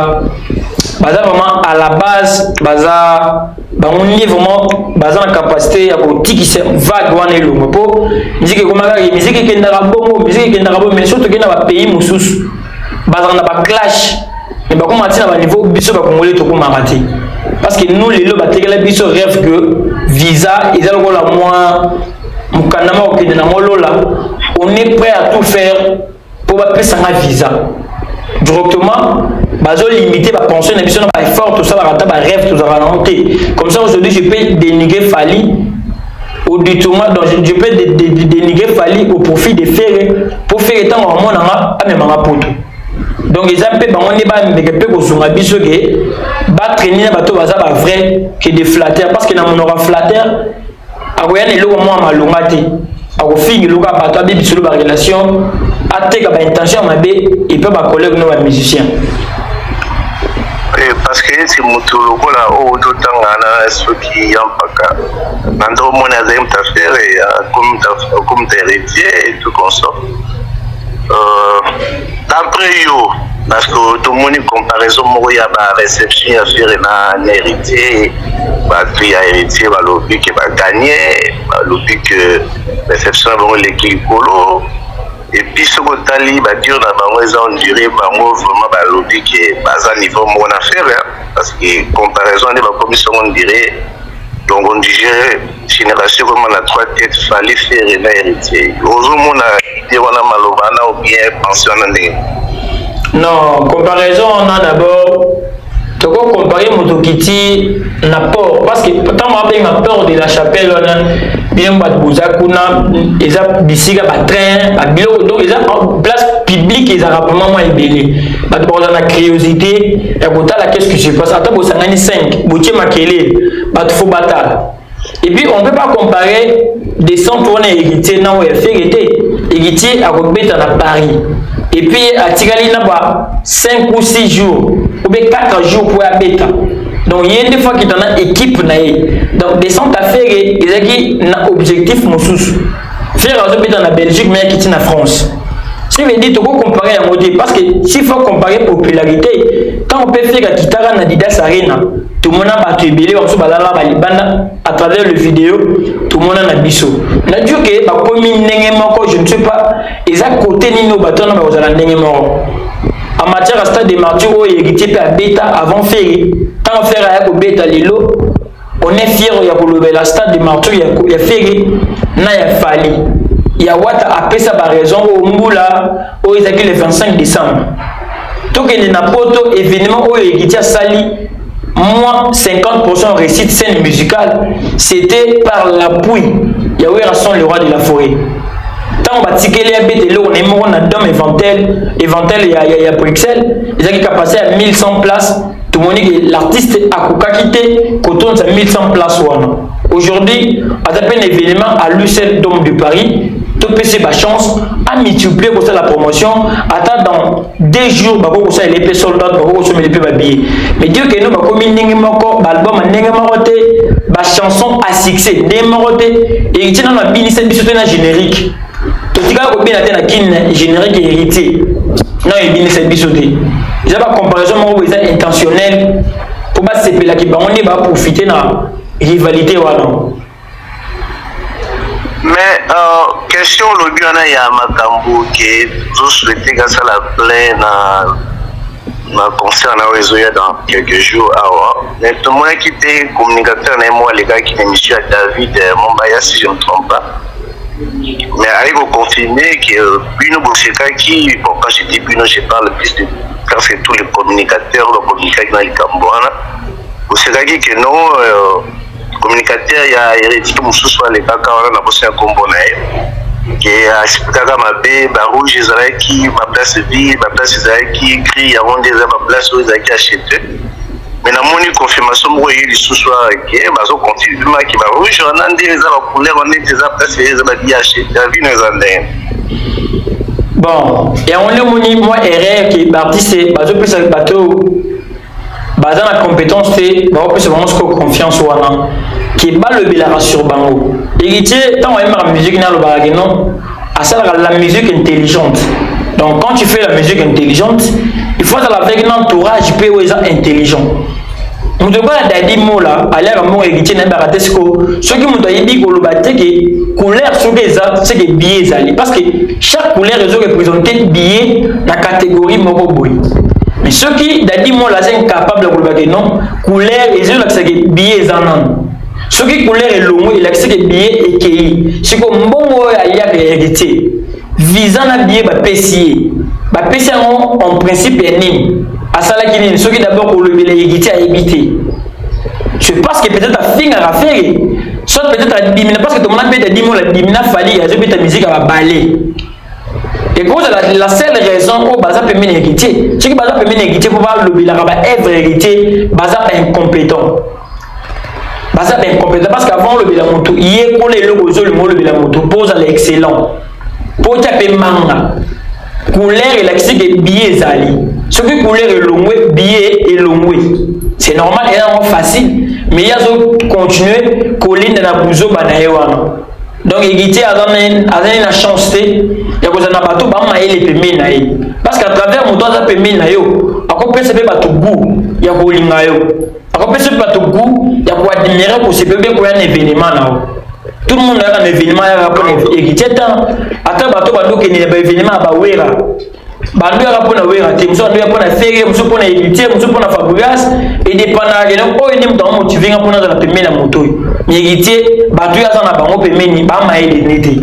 vraiment à la base, baza bango nde vraiment baza na capacité ya kotikisa vague wana elongo, mpo musique ekoma kaka musique ekendaka bongo, musique ekendaka bongo. Mais surtout tokende na bapays mosusu, bazalaka na baclash, mais bakóma ntina baniveau biso bakongolais tokomaka te, parce que nous lelo batekela biso rêve que visa eza lokola mwa mokanda moko okende nango lola. On est prêt à tout faire mpo bapesanga visa directement. Bazolimite bapension na biso na baeffort tosalaka, ata barêve tozalaka nango te. Comme ça, aujourd'hui, je peux dénigrer Fally au détournement, donc je peux dénigrer Fally au profit de Ferre, pour Ferre ntango amonanga amemanga poto. Donc eza mpe bango nde bameka mpe kozonga biso ke batraîner na bato baza bavrai que des flatteurs, parce que na monoko ya flatteur akoya na eloko mwa malonga te, akofinga eloko ya bato, abebisolo barelation, ateka baintention ya mabe epe bacollègue no bamusicien. Parce que neti motu lokola oyo totanga na soki ya Mpaka na nde omoni azali moto affaire comme héritier et tout consort, d'après yo? Parce que tomoni comparaison moko ya ba réception ya Ferre na Héritier. Bato ya Héritier balobi ke bagagner, balobi ke réception na bango eleki likolo. Et puis soki otali badire na bango, eza on dirait bango vraiment balobi ke baza niveau moko na Ferre, parce que comparaison nde bakomi songo, on dirait. Donc on dirait génération vraiment na trois têtes, Fally, Ferre na Héritier. Ozomona idée wana, maloba wana ou bien pensée wana ndenge? Non, comparaison wana, d'abord tokocomparer moto kiti na port, parce que ntango abenga Porte de la Chapelle wana, bino bato boza kuna, eza bisika batrain, babiloko, donc eza place publique, ezalaka vraiment mwa ebele. Bato bakozala na curiosité ya kotala qu'est-ce qui se passe. Ata bosangani 5, botie makelele, bato faut batala. Et puis on peut pas comparer descente wana Héritier na oyo ya Ferre te. Héritier akobeta na Paris et puis atikali na ba 5 ou 6 jours ou bien 4 jours po abeta. Donc ye nde faut akita na équipe na ye. Donc descente ya Ferre ezalaki na objectif mosusu. Ferre azobeta na Belgique, mais akiti na France. Ce veut dire tokocomparer yango te, parce que s'il faut comparer popularité, ntango mpe Ferre akitaka na Adidas Arena, tomona bato ebele bamosusu balala balibanda à travers le vidéo, tomona na biso na dio ke bakomi ndenge moko. Je ne sais pas eza côté nini oyo bato wana bakozala ndenge moko en matière ya Stade des Martyrs oyo Héritier mpe abeta avant Ferre. Ntango Ferre aya kobeta lelo, on est fier ya kolobela Stade des Martyrs ya Ferre na ya Fally. Ya Wata apesa baraison oyo mbula oyo ezalaki le 25 décembre. Tokende na Poto, événement oyo Héritier asali moins 50% réussite scène musicale, c'était par l'appui ya Werrason, le roi de la forêt. Ntango batikeli abeta eloko na ye moko na Dome Eventel ya Bruxelles, ezalaki capacité ya 1100 places. Tomoni ke l'artiste akokaki te kotondisa 1100 places wana. Aujourd'hui aza mpe na événement à lui seul, Dome de Paris. Topesi bachance amultiplier kosala promotion. Ata dans 2 jours bakoki kosalela mpe sold out, bakoki kosomela mpe babillet. Mais dire ke no bakomi ndenge moko, baalbum ndenge moko te, bachanson à succès ndenge moko te. Héritier nano abinisa biso te na générique. Totikala kobina te na Kine générique Héritier nano ebinisa biso te. Eza bacomparaison moko boye eza intentionnel mpo basepelaki bango nde baprofite na rivalité wana. Mais question olobi wana ya makambo ke tozosouhaiter kasala plein na concert na oyo ezoya dans quelques jours awa, mais tomonaki te communicateur na ye moko alekaki na émission ya David Mombaya, si je me trompe pas, mais ayi koconfirmer que bino bosekaki. Bon, quand je dis bino, je parle plus de presque tous les communicateurs bacommunikaki na likambo wana. Bosekaki ke non, communicateur ya Héritier mosusu alekaka wana na boso ya nkombo na ye, ke aexplikaka mabe, barouge ezalaki baplace vide, baplace ezalaki gris, yango nde eza baplace oyo ezalaki acheté. Mais namoni confirmation moko eye lisusu awa ke bazoconfirmaki barouge wana nde eza bacouleur wana, neti eza place eza babillet acheté. Avino eza ndenge? Bon, yango nde omoni mwa erreur ke baartiste bazopesa bato baza na compétence te, bakopesa bango sikoyo confiance wana ke balobelaka sur bango. Héritier, ntango ayembaka musique na alobaka ke non, asalaka la musique intelligente. Donc quand tu fais la musique intelligente, il faut azala avec un entourage mpe oyo eza intelligent. Moto lokola Dadi Mola aliaka mbongo Héritier, nayebaka te siko soki moto ayebi koloba te ke couleur soki eza seke billet ezali, parce que chaque couleur ezoreprésente billet na catégorie moko boye. Mais soki Dadi Mola aza incapable ya koloba ke non, couleur ezolakisa ke billet eza nano, soki couleur elongo elakisi ke billet ekei. Siko mbongo oyo aliaka ya Héritier, visa na billet bapesi ye, bapesi yango en principe ya nini? Asalaki nini? Soki d'abord kolobela Héritier ayebi te, c'est parce que peut-être afingaka Ferre, soit peut-être adimina, parce que tomona mpe Dadi Mola adimina Fally, azobeta musique ya babale. Ekozala la seule raison oyo baza pembeni Héritier. Soki baza pembeni Héritier mpo balobelaka baœuvre Héritier, baza baincompétent, baza baincompétent, parce que avant olobela motu, yekola eloko ozolinga olobela motu mpo ozala excellent, mpo otya mpe manga. Couleur elakisi ke billet ezali. Soki couleur elongwe, billet elongwe, c'est normal, eza yango facile. Mais ye azocontinue kolinda na buzoba na ye wana. Donc Héritier azali na chance te ya kozala na bato bamayele pembeni na ye, parce que à travers moto aza pembeni na yo, akopesa mpe bato goût ya kolinga yo, akopesa mpe bato goût ya koadmirer, kosepela mpe koya na événement na yo. Tout le monde ayaka na événement, ayaka mpona Héritier. Tan ata bato bandokende na baévénement ya bawera, bando yaka mpona Wera te, mosusu bando ya mpona Ferre, mosusu mpona Héritier, mosusu mpona Fabregas. Edépendaka kende oyo nde moto amotiver nga mpona azala pembeni ya moto oyo. Mais Héritier, bato oyo aza na bango pembeni bamayele nde te.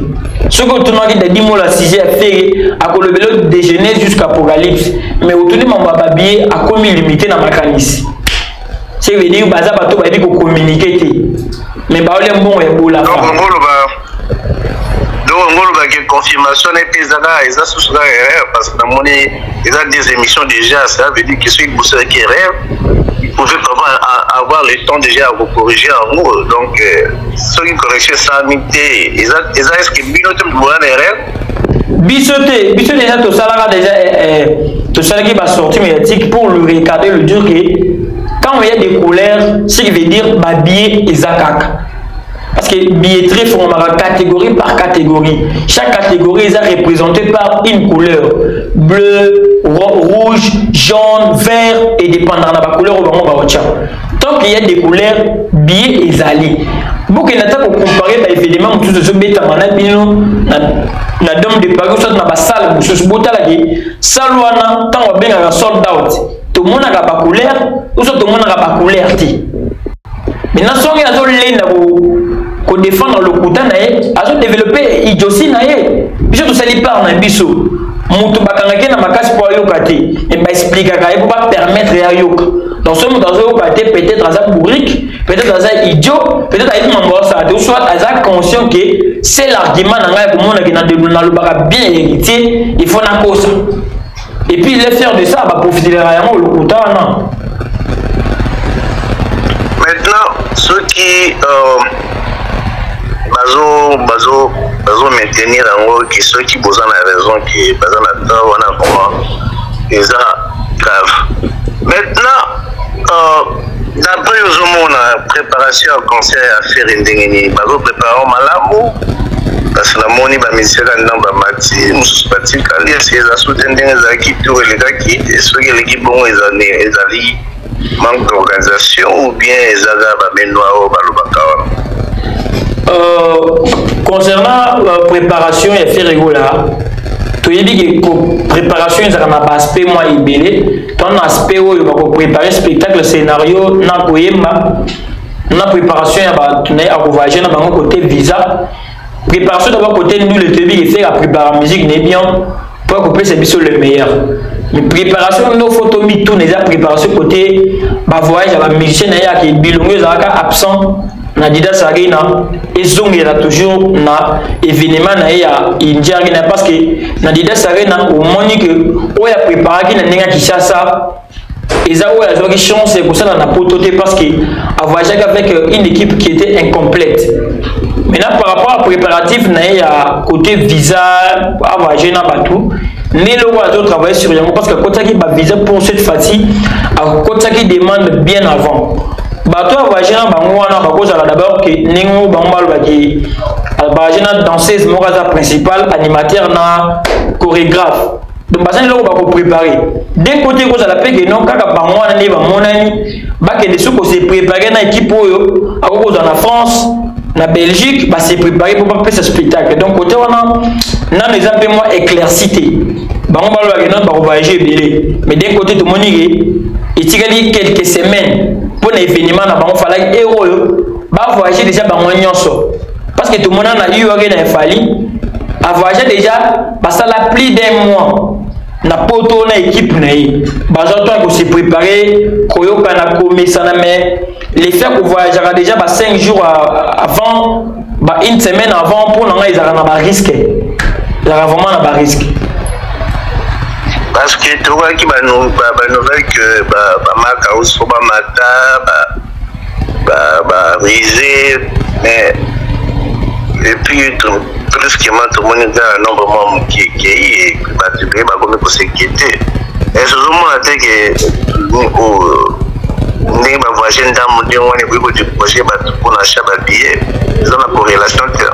Soki otunaki Dadi Mola sujet ya Ferre, akolobela de Genèse jusqu'à Apocalypse, mais otuni mambo ya babillet, akomi limité na makanisi. Ce veut dire baza bato bayebi kocommuniquer te, mais baolia mbongo ya bolafa. Donc ngolobaki confirmation na mpe ezaka, eza susu kaka erreur, parce que namoni eza des émissions déjà. Ça veut dire que soki bosalaki erreur, il pouvait pas avoir le temps déjà ya kocorriger yango. Donc soki correction esalami te, eza est ce que bino te boya na erreur? Biso te. Biso déjà tosalaka, déjà tosalaki basortie médiatique pour le regarder, le dire que quand il y a des couleurs, ce qui veut dire babillet eza kaka, parce que billetterie formera catégorie par catégorie. Chaque catégorie est représentée par une couleur. Bleu, rouge, jaune, vert, et dépendant de la couleur. Tant qu'il y a des couleurs, billets ezali. Bokende ata kocomparer baévénement mosusu ezobetama na bino na Dôme de Paris, soit na basale mosusu. Botalaki salle wana, ntango babengaka sold out, tomonaka bacouleur ou soit tomonaka bacouleur te. Maintenant, soki azolenda kodéfendre lokuta na ye, azodévelopper idiotie na ye. Biso tosali part na biso. Moto bakangaki na makasi mpo ayoka te, me baexpliquaka ye mpo bapermettre ye ayoka. Donc soki moto azoyoka te, peut-être aza bourrique, peut-être aza idiot, peut-être ayebi mambo asala te, soit aza conscient que c'est l'argument na ngai ya komonaki nalobaka bien Héritier, il faut nakosa. Et puis il est fier de ça, baprofitelaka yango lokuta wana. Maintenant, soki bazo maintenir yango ke soki boza na raison, ke baza na tort wana, vraiment eza grave. Maintenant, d'après ozomona préparation ya concert ya Ferre, ndenge nini bazoprépare malamu? Parce que namoni bamusicien ka ndambo bamati, mosusu batikali. Esi eza su te ndenge ezalaki tour elekaki? Soki eleki bongo, ezali manque d'organisation ou bien ezaka bamenoa oyo balobaka wana? Concernant préparation ya Ferre Gola, toyebi ke préparation ezalaka na baaspect mwa ebele. To na aspect oyo bakoprépare spectacle, scénario na koyemba, na préparation ya bato na ye akovoyage na bango, côté visa, préparation d'abord côté ndule. Toyebi ke Ferre aprépare musique na ye bien mpo akopesa biso le meilleur, mais préparation ndo fo tomituna, eza préparation côté bavoyage ya bamusicien na ye yake bilongo ezalaka absent na Adidas Arena, ezongela toujours na événement na ye ya India Arena, parce que na Adidas Arena omoni ke oyo apréparaki na ndenge ya Kinshasa eza oyo azwaki chance kosala na poto te, parce que avoyageaki avec une équipe qui était incomplète. Maintenant, par rapport à préparatif na ye ya côté visa, avoyage na bato nde eloko azotravaille sur yango, parce que akotisaki bavisa pour cette fois-ci, akotisaki demande bien avant. Bato avoyage na bango wana bakozala d'abord ke ndenge oyo bango balobaki, voyage na danseuse moko aza principal animateur na chorégraphe. Donc baza eloko bakoprépare. D'un côté, ekozala mpe ke non, kaka bango wana nde bamonani bakende soki kose préparer na équipe oyo akoki kozwa na France, na Belgique, base préparer mpo bapesa spectacle. Donc côté wana nano eza mpe mwa éclairci te. Bango balobaki non, bakovoyage ebele, mais d'un côté tomoni ke etikali quelques semaines mpo na événement na bango. Falaki ere oyo bavoyage déjà bango nyonso, parce que tomona na uak na efali avoyage déjà, basala plus d'un mois na poto na équipe na ye, bazwa to ya kose préparer, koyokana, komesana. Mais le fait kovoyageaka déjà ba 5 jours avant, ba une semaine avant, mpo na ngai ezalaka na barisque, ezalaka vraiment na barisque. Parce que tokaki banouvelle que bamaka oso bamata barise, mais et puis brusquement tomoni kaka nombre mwa moke ekei, bato ebele bakomi kos'inquiéter. Est ozomona te ke ndenge bavoyage ndambo ndenge wana ekoki kodécourager bato mpona achat babillet? Eza na corrélation te?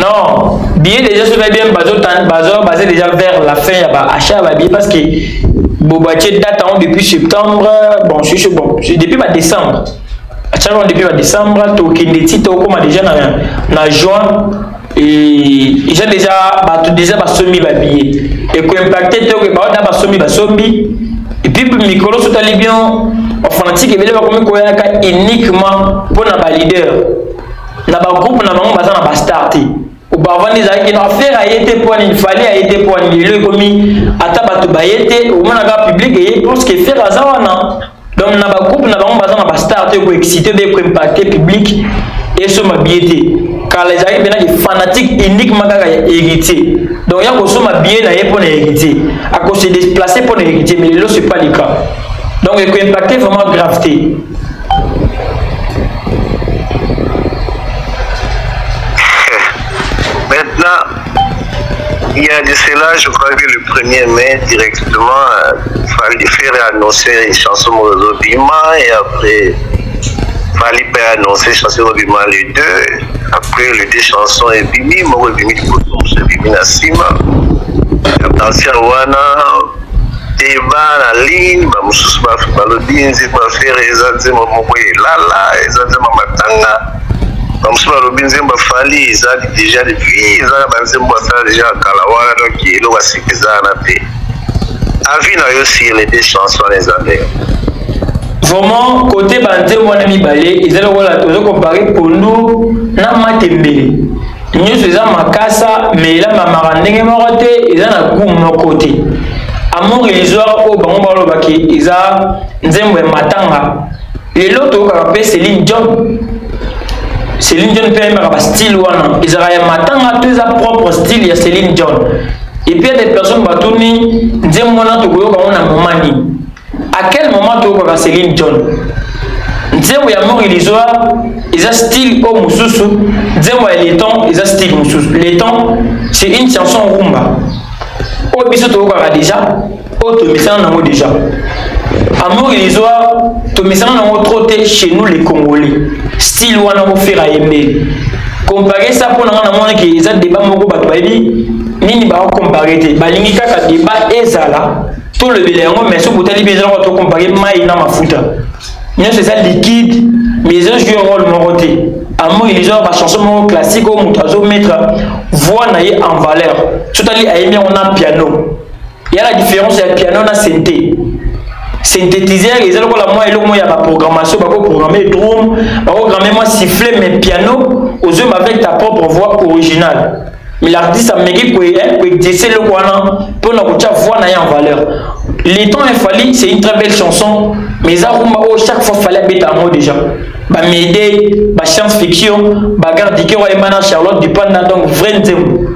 Non, billet déjà soki bien bazo bazo baza déjà vers la fin ya ba achat ya ba billet, parce que bobatie date yango depuis septembre. Bon, je bon, depuis ba décembre atiaka yango, depuis ba décembre, tokende ti tokóma déjà na juin et eza déjà bato déjà basombi babillet. Ekoimpacte te, oke baoda basombi basombi. Et puis mikolo so tali bien, bafanatique ebele bakomi koyaka uniquement mpona baleader na bagroupe na bango, baza na bastar te. Auparavant ezalaki na affaire aye te mpo nini, Fally aye te mpo nini. Lelo ekomi ata bato baye te, omonaka public eye parce que Ferre aza wana. Donc na bagroupe na bango baza na bastar te, koexcite be koimpacte public esomba billet te. Kala ezalaki mpenaki fanatique uniquement kaka ya Héritier, donc ya kosomba billet na ye mpo na Héritier, akose déplacer mpo na Héritier, mais lelo c'est pas le cas. Donc ekoimpacte vraiment grave te. Maintenant, il y a de cela, je crois que le 1er mai, directement, il fallait faire annoncer une chanson Bima et après, fallait faire annoncer chanson Bima les deux. Après, les deux chansons ebimi, moko ebimi liboso, mosusu ebimi na nsima. À partir wana, débat na ligne, bamosusu balobi nzembo ya Ferre eza nzembo moko elala, eza nzembo matanga. Bamosusu balobi nzembo ya Fally eza déjà depuis, eza na banzembo asala déjà ya kala wana, donc eloko ya sika eza wana te. Avis na yo sur les deux chansons eza ndenge? Vraiment, côté banzembo wana mibale, eza lokola tozocompare pondu na matembele. Nyonso eza makasa, mais elambamaka ndenge moko te, eza na goût moko te. Amour illusoire oyo bango balobaki eza nzembo ya matanga, lelo toyokaka mpe Céline Dion. Céline Dion mpe ayembaka bastyle wana, ezalaka ya matanga to eza propre style ya Céline Dion? Et puis ya des personnes batuni nzembo wana tokoyoka yango na moment nini, à quel moment toyokaka Céline Dion. Nzembo ya Amour illusoire eza style oyo mosusu, nzembo ya Le Temps eza style mosusu. Le Temps, c'est une chanson rumba oyo biso toyokaka déjà, oyo tomesana nango déjà. Amour illusoire, tomesana nango trop te chez nous les Congolais, style wana oFerre ayembeli. Compare ça, mpo na nga namonaki eza débat moko bato bayebi nini bakocompare te, balingi kaka débat ezala, tolobela yango. Mais soki botali mpe, eza kaka tocompare mai na mafuta, nyonso eza liquide, mais eza jouer rôle moko te. Amour illusoire, bachanson moko classique oyo moto azomettre voix na ye en valeur. Sotali ayembi yango na piano, ya la différence ya piano na synthé, synthétiseur eza lokola mwa eloko moko ya baprogrammation, bakoprogramme drum, bakoprogramme mwa sifflet, mais piano ozoyemba avec ta propre voix originale. Mais l'artiste ameki koexerce eloko wana mpona kotia voix na ye en valeur. Le Temps ya Fally, c'est une très belle chanson, mais eza rumba oyo chaque fois Fally abeta yango déjà, bamédée, bascience fiction, bagarde dike oyo na Charlotte Dipanda. Donc vrai nzembo,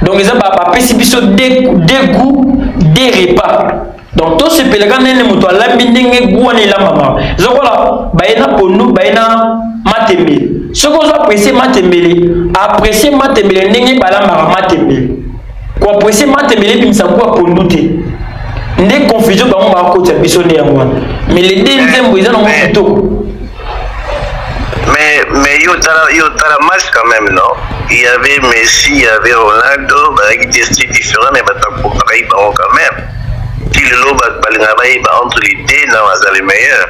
donc eza bapesi biso deux goûts, deux repas. Donc tosepelaka ndenge moto alambi, ndenge goût wana elambamaka. Eza kola baye na pondu, baye na matembele. Soki ozo apprécie matembele, apprécie matembele ndenge balambaka matembele. Koapprécie matembele ebimisa goût ya pondu te. Nde confusion bango bakotisa biso nde yango wana, mais les deux nzembo eza nango kitoko. Mais yo tala match quand même, non? Il y avait Messi, il y avait Ronaldo, bazalaki des styles différents, mais batakomparaki bango quand même. Ti lelo balingaka bayeba entre les deux na baza les meilleurs.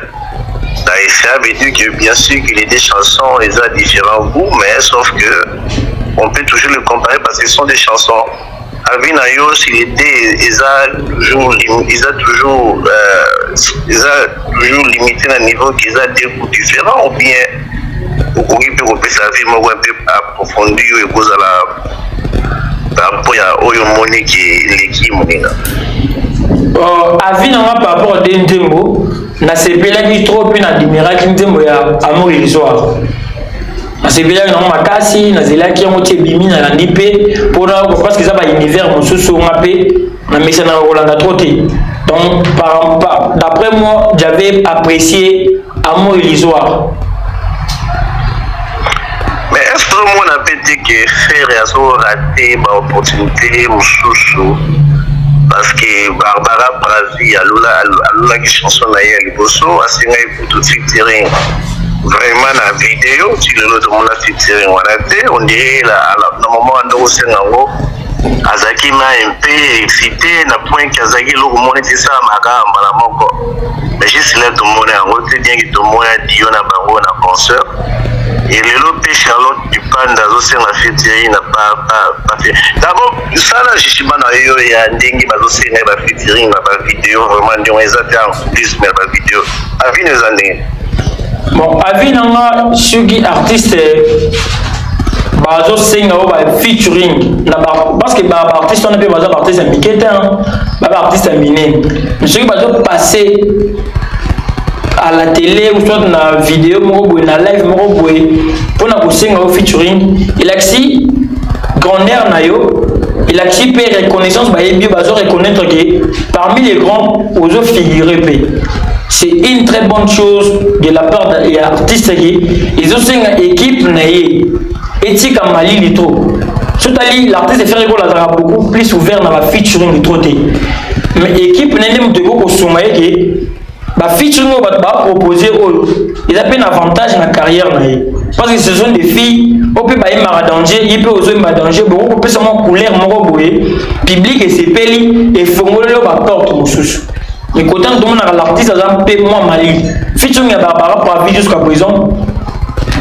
Et ça veut dire que bien sûr que les deux chansons, elles ont différents goûts, mais sauf que on peut toujours les comparer parce que ce sont des chansons. Avis na yo, si les deux, ils ont toujours limité na niveau qu'ils ont deux goûts différents, ou bien okoki mpe kopesa avis moko un peu approfondi oyo ekozala par rapport ya oyo omoniki eleki moninga? Avis na nga par rapport à de nzembo, nasepelaki trop mpe nadimiraki nzembo ya Amour illusoire. Nasepelaki nango makasi, nazelaki yango ti ebimi, nalandi mpe mpona parce que eza baunivers mosusu nga mpe namesana kolanda trop te. Donc d'après moi, j'avais apprécié Amour illusoire. Mais est ce que ozomona mpe te ke Ferre azorater baopportunité mosusu? Parce que Barbara Pravi alulaki chanson na ye ya liboso, asengaki kutu featuring. Vraiment na video ti lelo tomona featuring wana te. On dirait na moment wana osenga yango azalaki na un peu excité na point que azalaki eloko moko neti esalamaka kaka mbala moko, mais juste là tomona yango te, bien que tomona dio na bango na concert. Et lelo mpe Charlotte Dipanda azosenga featuring na pa d'abord sala jugement na yo ya ndenge bazosenga ye bafeaturing na bavideo. Vraiment ndenge eza te, en plus ya bavideo, avis na eza ndenge? Bon, avis na nga, soki artiste bazosenga oyo bafeaturing na, parce que baartiste wana mpe baza baartiste ya mike te, ba baartiste ya minene, soki bazopasse à la télé ou soit na vidéo moko boye, na live moko boye, mpona kosenga yo featuring, elakisi grandeur na yo, elakisi mpe reconnaissance. Bayebi yo, bazo reconnaître que parmi les grands ozofigure mpe. C'est une très bonne chose de la part ya artiste ke ezosenga équipe na ye etika malili trop. Sotali l'artiste Ferre Gola azalaka beaucoup plus ouvert na bafeaturing trop te, mais équipe na nde moto ekoki kosunga ye ke bafeaturing oyo bato bapropose oyo eza mpe na avantage na carrière na ye, parce que ce sont des filles oyo mpe bayembaka danger, ye mpe ozoyemba danger, bokoki kopesa mwa couleur moko boye, public esepeli, efongoleli oyo baporte mosusu. Mais kotanga tomonaka l'artiste aza mpe mwa malili. Featuring ya Barbara Pravi jusqu'à présent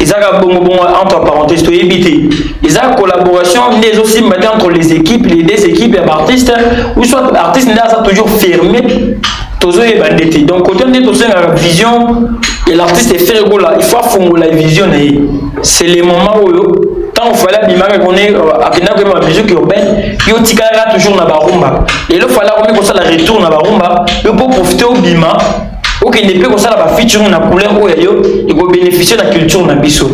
ezaka bongo bongo, entre parenthèses, toyebi te eza collaboration nde ezosimba te entre les équipes, les deux équipes ya baartiste, ou soit artiste nde aza toujours fermé, tozoyeba nde te. Donc côté nde tosengaka vision et l'artiste Ferre Gola, il faut afongola vision na ye. C'est le moment oyo ntango Fally abimaka, kone akendaka koyeba musique urbaine, yo otikalaka toujours na barumba. Lelo Fally akomi kosala retour na barumba, yo mpo profite obima, okende mpe kosala bafeaturing na couleur oyo ya yo ekobénéficie na culture na biso.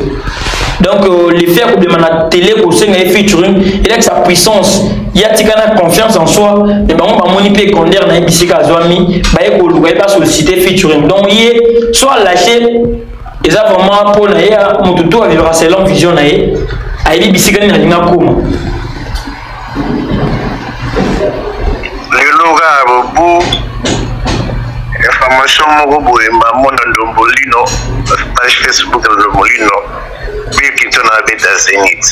Donc l'effet ya kobima na télé kosenga ye featuring elakisa puissance ye, atika na confiance en soi, mais bango bamoni mpe grandeur na ye bisika azwami, baye koluka ye, basollicite featuring. Donc ye so alâche, eza vraiment mpo na ye. Moto to avivra selon vision na ye, ayebi bisika nini alinga koma. Lelo kaka bobu information moko boye, mamona Ndombolino, page Facebook ya Ndombolino, Bill Clinton abeta Zénith.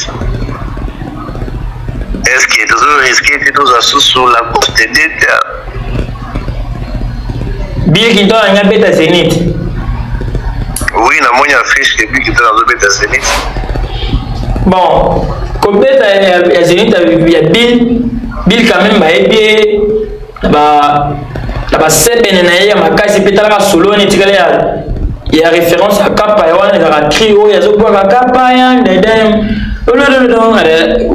Est ce que tozo risque te tozwa susu Lacoste de te? Bill Clinton alingi abeta Zénith? Oui, namoni affiche ke Bill Clinton azobeta Zénith. Bon, kobeta ya Zénith ya Bill, Bill quand même bayebi ye na basebene na ye ya makasi mpe talaka solo wana etikali ya référence ya kapa ya wana, ezalaka cri oyo azobwaka kapa ya ndedem,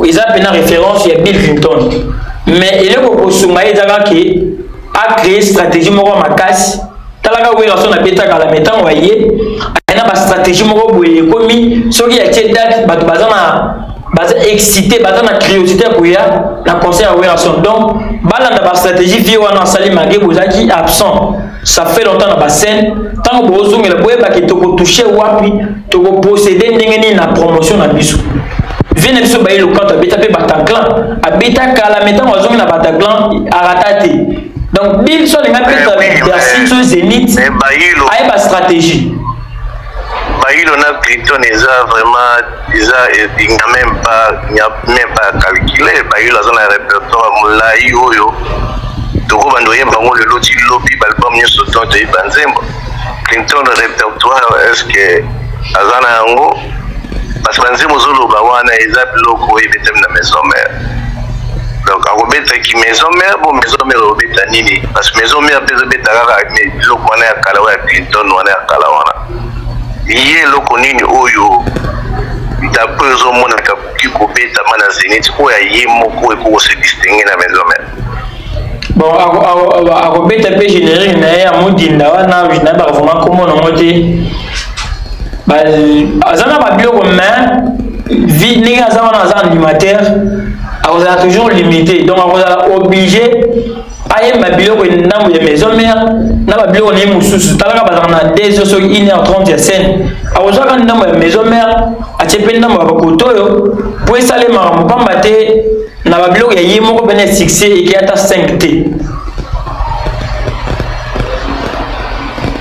eza mpena référence ya Bill Clinton. Mais eloko kosunga ye ezaka ke acréer stratégie moko ya makasi. Talaka Werrason abetaka la, mais ntango aye, aye na bastratégie moko boye, ekomi soki atie date, bato baza na baza excité, baza na curiosité ya koya na concert ya Werrason. Donc balanda bastratégie vie wana asali malgré bozalaki absent, ça fait longtemps na bascène. Ntango bozongela, boyebaki tokotouche wapi, tokoprocéde ndenge nini na promotion na biso. Vie na biso baye lokanto abeta mpe Bataclan, abeta kala, mais ntango azongi na Bataclan, arata te. Donc Bill so alinga abeta Bercy so Zénith, ayeba stratégie. Bayilo na Clinton eza vraiment, eza, il n'y a même pas, il n'y a même pas à calculer. Bayilo aza na répertoire molai oyo tokobanda oyemba yango lelo ti lobi, baalbum nyonso to toyeba nzembo. Clinton, répertoire, est ce que aza na yango? Parce que banzembo ozoloba wana eza biloko oyo ebetami na Maison Mère. Donc akobetaki Maison Mère, bo Maison Mère obeta nini? Parce que Maison Mère mpe ezobeta kaka biloko wana ya kala, oyo ya Clinton wana ya kala wana. Ye eloko nini oyo d'après ozomonaka koki kobetama na Zénith, oyo ya ye moko ekoki kose distingue na Maison Mère? Bon, akobeta mpe générique na ye ya modinda wana, nayebaka vraiment kombo nango te. Aza na babiloko, mais vi ndenge aza wana, aza animateur, akozala toujours limité. Donc akozala obligé ayemba biloko ndambo ya Maison Mère na babiloko na ye mosusu. Talaka, bazalaka na 2 heures soki 1 heure 30 ya scène, akozwaka ndambo ya Maison Mère, atie mpe ndambo ya bakoto oyo mpo esalemaka mopamba te na babiloko ya ye moko pene succès eke ata 5 te.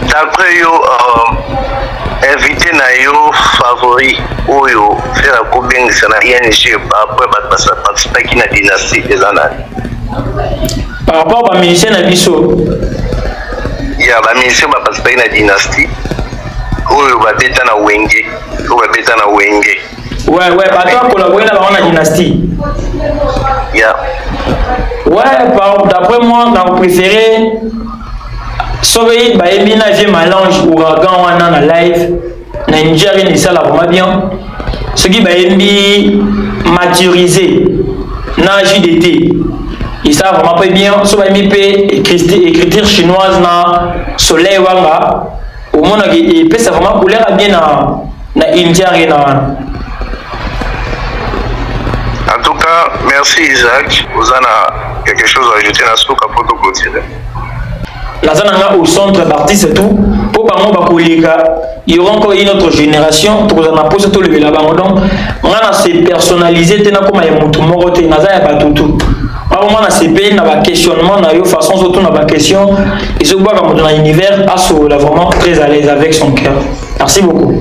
D'après yo, Invité na yo favori oyo Ferre akobengisa na ING par rapport bato baparticipaki na dynastie eza nani? Par rapport ba musicien na biso? Ya ba musicien baparticipaki na dynastie oyo babeta na Wenge, oyo babeta na Wenge. Ouais, bato akolabore na bango na dynastie. Ya. Ouais, d'après moi, na préféré soki bayembi na vieux Malange Ouragan wana na live na Nigeria, esala vraiment bien. Soki bayembi maturisé na JDT, esala vraiment mpe bien. So bayembi mpe écriture chinoise na Soleil Wanga, omonaki epesa vraiment couleur ya bien na India Arena wana. En tout cas, merci Isaac. Oza na quelque chose à ajouter na suka po toclôturer? Naza na nga au centre d'artiste tout mpo bango bakoleka, il y aura encore une autre génération, tokozala na mposa tolobela bango. Donc nga na se personnaliser te, nakóma ya motu moko te, naza ya bato tu. Vraiment nasepeli na baquestionnement na yo, façon surtout na baquestion ezobwaka moto na univers, asolola vraiment très à l'aise avec son cœur. Merci beaucoup.